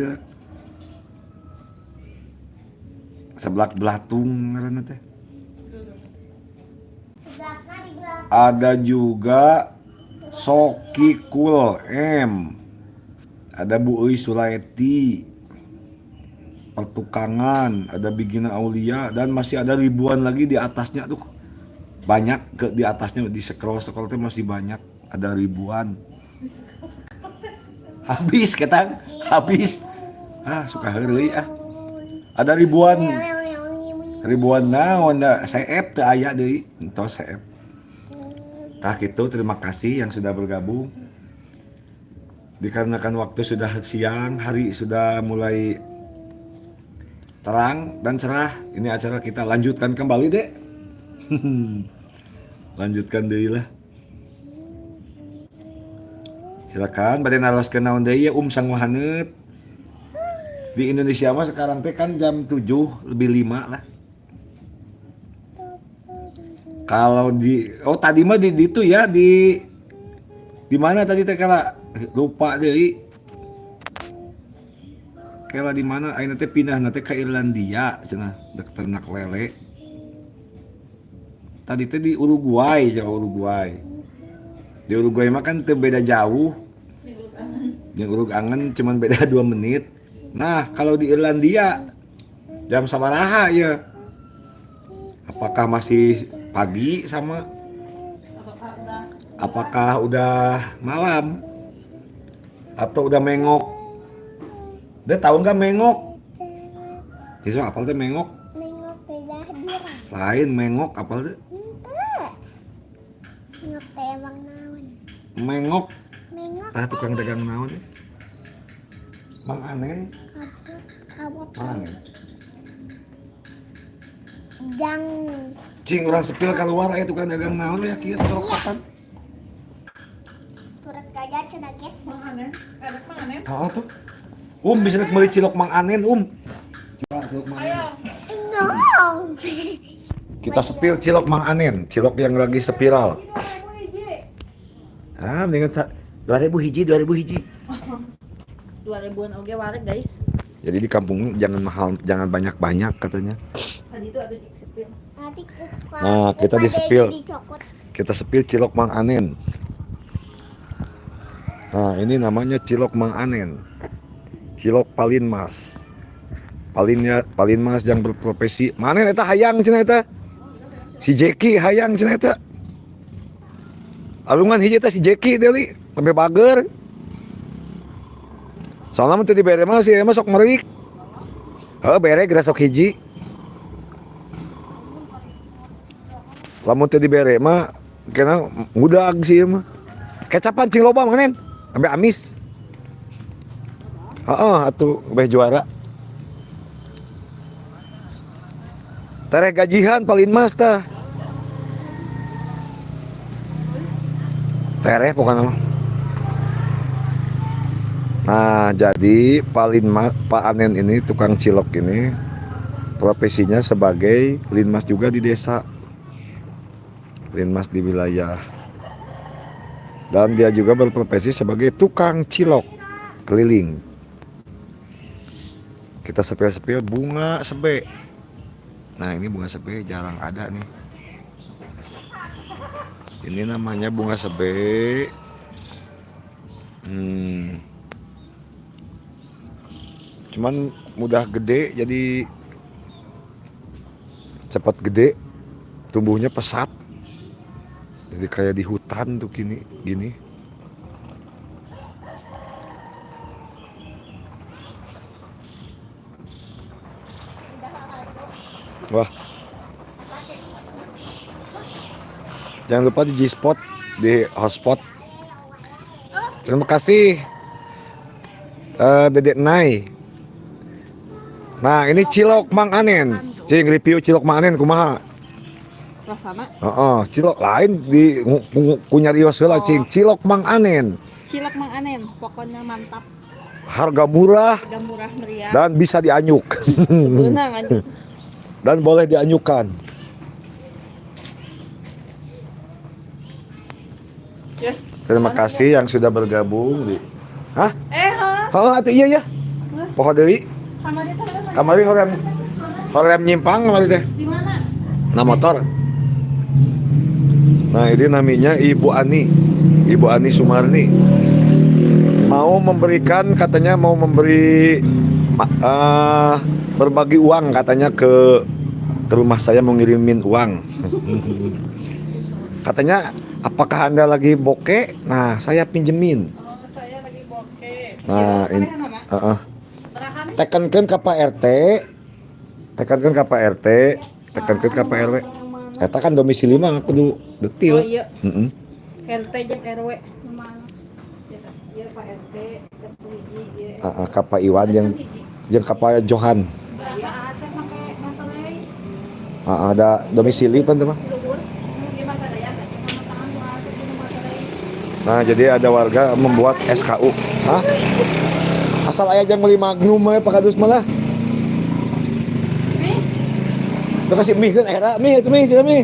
S4: Seblak belatung ngaranna teh. Ada juga Soki Cool M. Ada Bu Ui Sulaeti. Pertukangan, ada Bigina Aulia, dan masih ada ribuan lagi di atasnya tuh. Banyak ke di atasnya, di scroll scroll tuh masih banyak, ada ribuan. Habis ketang, habis. Ah, suka heureuy ah. Ada ribuan, ribuan naon da seep teu aya deui, entos seep. Tah gitu, terima kasih yang sudah bergabung. Dikarenakan waktu sudah siang, hari sudah mulai terang dan cerah. Ini acara kita lanjutkan kembali deh. Lanjutkan deui lah. Silakan bade naroskeun naon deui ya sangu haneut. Di Indonesia mah sekarang teh kan jam 7 lebih 5 lah. Kalau di, oh, tadi mah di itu ya, di mana tadi teh, kala lupa deui. Kela di mana ayeuna teh pindah teh ke Irlandia cenah, dek ternak lele. Tadi teh di Uruguay, jauh Uruguay. Di Uruguay mah kan teu beda jauh. Yang Urug Angen cuman beda 2 menit. Nah, kalau di Irlandia jam sabaraha ya? Apakah masih pagi sama apakah udah malam atau udah mengok? Dia tahu nggak mengok? Siswa apal teh mengok?
S2: Mengok beda dirang.
S4: Lain mengok, apal teh?
S2: Mengok teh emang naon?
S4: Mengok.
S2: Mengok.
S4: Tah, tukang dagang naon ya? Mang Anen.
S2: Kabut kabut.
S4: Mang Anen.
S2: Jang.
S4: Cing, urang spill keluar aya tukang dagang naon ya kieu kapan?
S2: Turut gajah cenah, guys.
S3: Mang Anen, ada Mang Anen.
S4: Oh tuh. Bisa meuli cilok Mang Anen, Coba cilok Mang Anen.
S3: Ayo.
S2: No.
S4: Kita spill cilok Mang Anen, cilok yang lagi spiral.
S3: 2000 hiji.
S4: Ah, mendingan 2000 hiji, 2000 hiji.
S1: 2000-an oge wareg, guys.
S4: Jadi di kampung jangan mahal, jangan banyak-banyak katanya.
S1: Tadi itu ada di spill.
S2: Nanti
S4: Nah, kita
S2: kupa
S4: di spill.
S2: dicokot.
S4: Kita spill cilok Mang Anen. Nah, ini namanya cilok Mang Anen. Cilok Palin Mas. Palinnya Palin Mas yang berprofesi. Mana eta hayang cenah eta? Si Jeki hayang cenah eta. Alungan hiji eta si Jeki teh li, sampai bager. Soalnya mah teu dibere mah si mah sok merik. Heuh, bere geura sok hiji. Lamun teu dibere mah kena ngudag sih mah. Kecapan cing loba mangen, sampai amis. Heeh, atuh beh juara. Tereh gajihan paling mas tah. Tereh pokoknya mah. Nah, jadi Pak Linmas, Pak Anen ini tukang cilok ini profesinya sebagai linmas juga di desa. Linmas di wilayah. Dan dia juga berprofesi sebagai tukang cilok keliling. Kita spill-spill bunga sebe. Nah, ini bunga sebe jarang ada nih. Ini namanya bunga sebe. Cuman mudah gede, jadi cepat gede, tumbuhnya pesat. Jadi kayak di hutan tuh gini, gini. Wah. Jangan lupa di G-Spot, di hotspot. Terima kasih. Dedek Nai. Nah, ini cilok Mang Anen. Cing, review cilok Mang Anen kumaha?
S1: Rasana.
S4: Heeh, cilok lain di ku nyarios heula, cing. Cilok Mang Anen.
S3: Cilok Mang Anen, pokoknya mantap.
S4: Harga murah
S3: Harga murah meriah.
S4: dan bisa dianyuk.
S1: Beunang anjing.
S4: Dan boleh dianyukan.
S1: Ya.
S4: Terima kasih yang sudah bergabung di. Hah?
S1: Eh, heuh.
S4: Oh, atuh iya ya. Poho deui.
S1: Kamari teh heula.
S4: Kamari hoream hoream nyimpang kamari teh.
S1: Di mana?
S4: Nah, motor. Nah, ini namanya Ibu Ani. Ibu Ani Sumarni. Mau memberikan, katanya mau memberi berbagi uang katanya ke rumah saya, mau ngirimin uang. Katanya, apakah Anda lagi bokeh? Nah, saya pinjemin.
S3: Oh, saya lagi bokeh.
S4: Nah, ini heeh. Tekankan ke Pak RT. Tekankan ke Pak RT, tekankan ke Pak RW. Eta kan domisili mah kudu detil.
S3: Oh iya,
S4: Heeh.
S3: RT jeung RW. Iya Pak RT, ketua hiji ieu.
S4: Heeh, ka Pak Iwan jeung jeung ka Pak Johan.
S3: Iya, Asep make materai.
S4: Heeh, ada domisili pan teh mah.
S3: Luhur. Ieu mah sadaya sama tangan ku Asep jeung materai.
S4: Nah, jadi ada warga membuat SKU. Hah? Asal aya jang meuli Magnum we Pak Kadus malah. Itu kasih mie kan era mie itu mie sudah mie.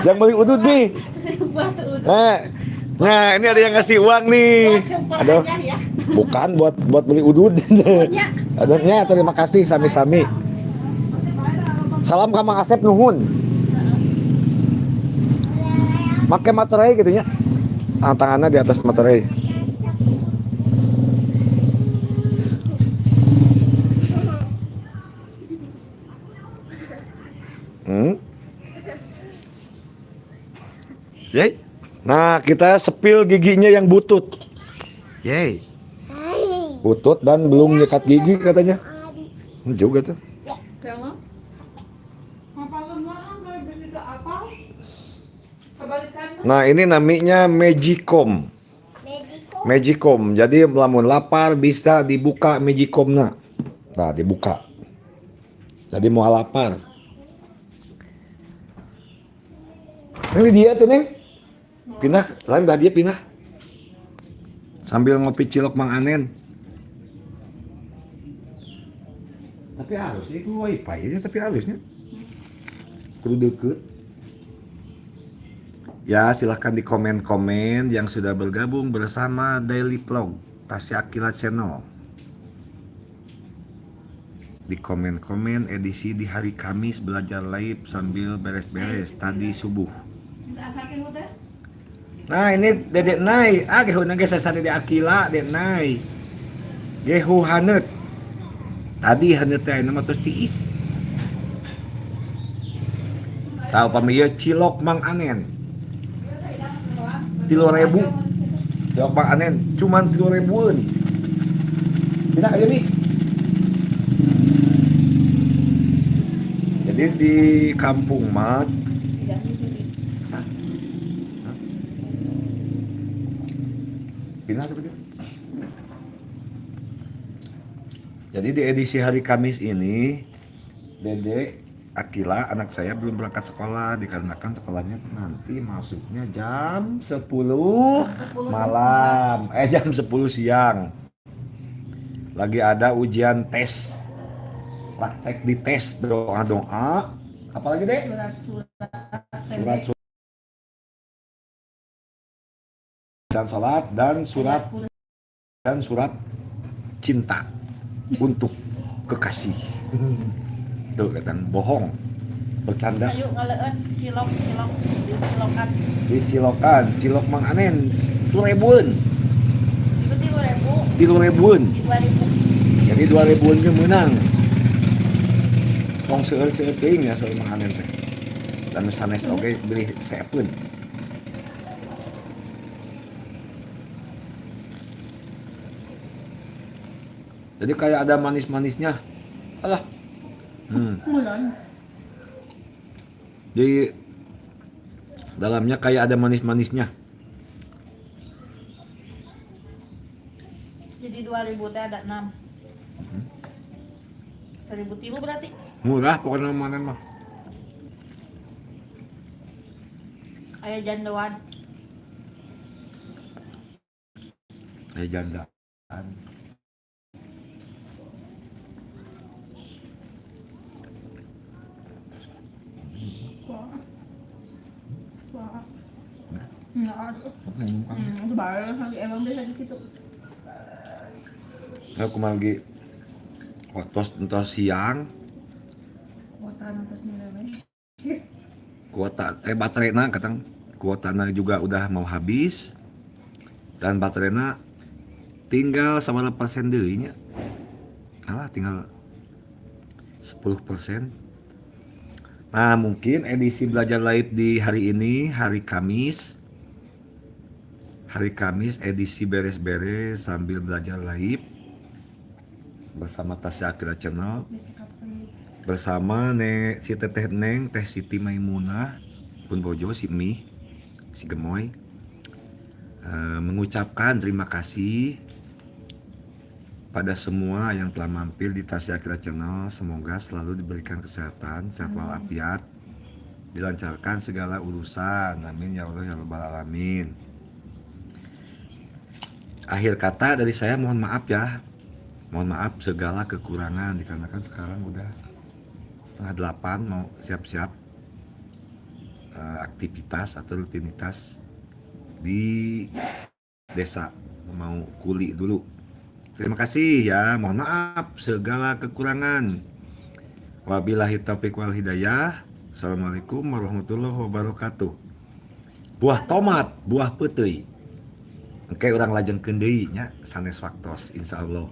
S4: Jang beli udut mie.
S3: Buat udut.
S4: Nah, nah ini ada yang ngasih uang nih.
S2: Super
S4: Aduh.
S2: aja ya.
S4: Bukan buat buat beli udut. Adanya terima kasih sami-sami. Salam ka Mang Asep, nuhun. Make materai gitu nya. Tangannya di atas materai. Yeay. Nah, kita sepil giginya yang butut. Yeay.
S2: Hai.
S4: Butut dan belum nyekat gigi katanya. Juga tuh.
S1: Kamu? Apa lemah bisa apa? Kebalikan.
S4: Nah, ini namanya Magicom.
S2: Mediko.
S4: Magicom. Jadi lamun lapar bisa dibuka Magicomna. Nah, dibuka. Jadi mau lapar. Ini dia tuh, Neng. Pindah, lain belah dia pindah. Sambil ngopi cilok Mang Anen. Tapi halus sih, wifi nya tapi halusnya. Kudu deket. Ya, silahkan di komen-komen yang sudah bergabung bersama Daily Vlog Tasya Aqilla Channel. Di komen-komen edisi di hari Kamis belajar live sambil beres-beres tadi subuh. Nah, ini Dedek Nay. Ah, gehu nage sesa Dedek Aqilla, Dedek Nay. Gehu haneut. Tadi haneut teh ayeuna mah tos tiis. Tahu pami ieu cilok Mang Anen. 3.000. Cilok Mang Anen cuman 3.000-an. Pindah aja nih. Jadi di kampung mah. Hah? Hah? Pindah atau tidak? Jadi di edisi hari Kamis ini, Dede Aqilla anak saya belum berangkat sekolah dikarenakan sekolahnya nanti masuknya jam 10 malam, jam 10 siang. Lagi ada ujian tes, praktek di tes doa-doa, apalagi Dek? Surat surat dan sholat dan surat cinta untuk kekasih. Tuh kelihatan bohong, bercanda.
S1: Ayo ngaleun cilok cilok cilokan.
S4: Di cilokan, cilok Mang Anen, 3.000-an.
S1: Itu 3.000.
S4: 3.000-an.
S1: 2.000.
S4: Jadi 2.000-an ge meunang. Tong seueur-seueur teuing ya soal Mang Anen teh. Dan sanes oge beli seepeun. Jadi kayak ada manis-manisnya. Alah. Jadi dalamnya kayak ada manis-manisnya.
S1: Jadi 2.000 teh ada 6. 1000 tilu berarti.
S4: Murah pokoknya mana mah.
S1: Aya jandoan.
S4: Eh, janda.
S3: Wah. Wah. Enggak ada. Itu baru lagi emang biasa gitu.
S4: Aku lagi waktu entos siang.
S3: Kuota nonton nilai.
S4: Kuota, eh, baterainya katang kuotanya juga udah mau habis dan baterainya tinggal sama persen deui nya. Alah, tinggal 10%. Nah, mungkin edisi belajar live di hari ini, hari Kamis. Hari Kamis edisi beres-beres sambil belajar live bersama Tasya Akira Channel, bersama ne si Teteh Neng, Teh Siti Maimunah pun bojo si Mi, si Gemoy, mengucapkan terima kasih pada semua yang telah mampir di Tasya Akira Channel. Semoga selalu diberikan kesehatan, sehat walafiat, dilancarkan segala urusan. Amin ya Allah ya Rabbal Alamin. Akhir kata dari saya, mohon maaf ya, mohon maaf segala kekurangan, dikarenakan sekarang udah 7.30, mau siap-siap aktivitas atau rutinitas di desa, mau kuli dulu. Terima kasih ya, mohon maaf segala kekurangan. Wabillahi taufik wal hidayah. Assalamualaikum warahmatullahi wabarakatuh. Buah tomat, buah peuteuy. Oke, urang lajengkeun deui nya sanes waktos, insyaallah.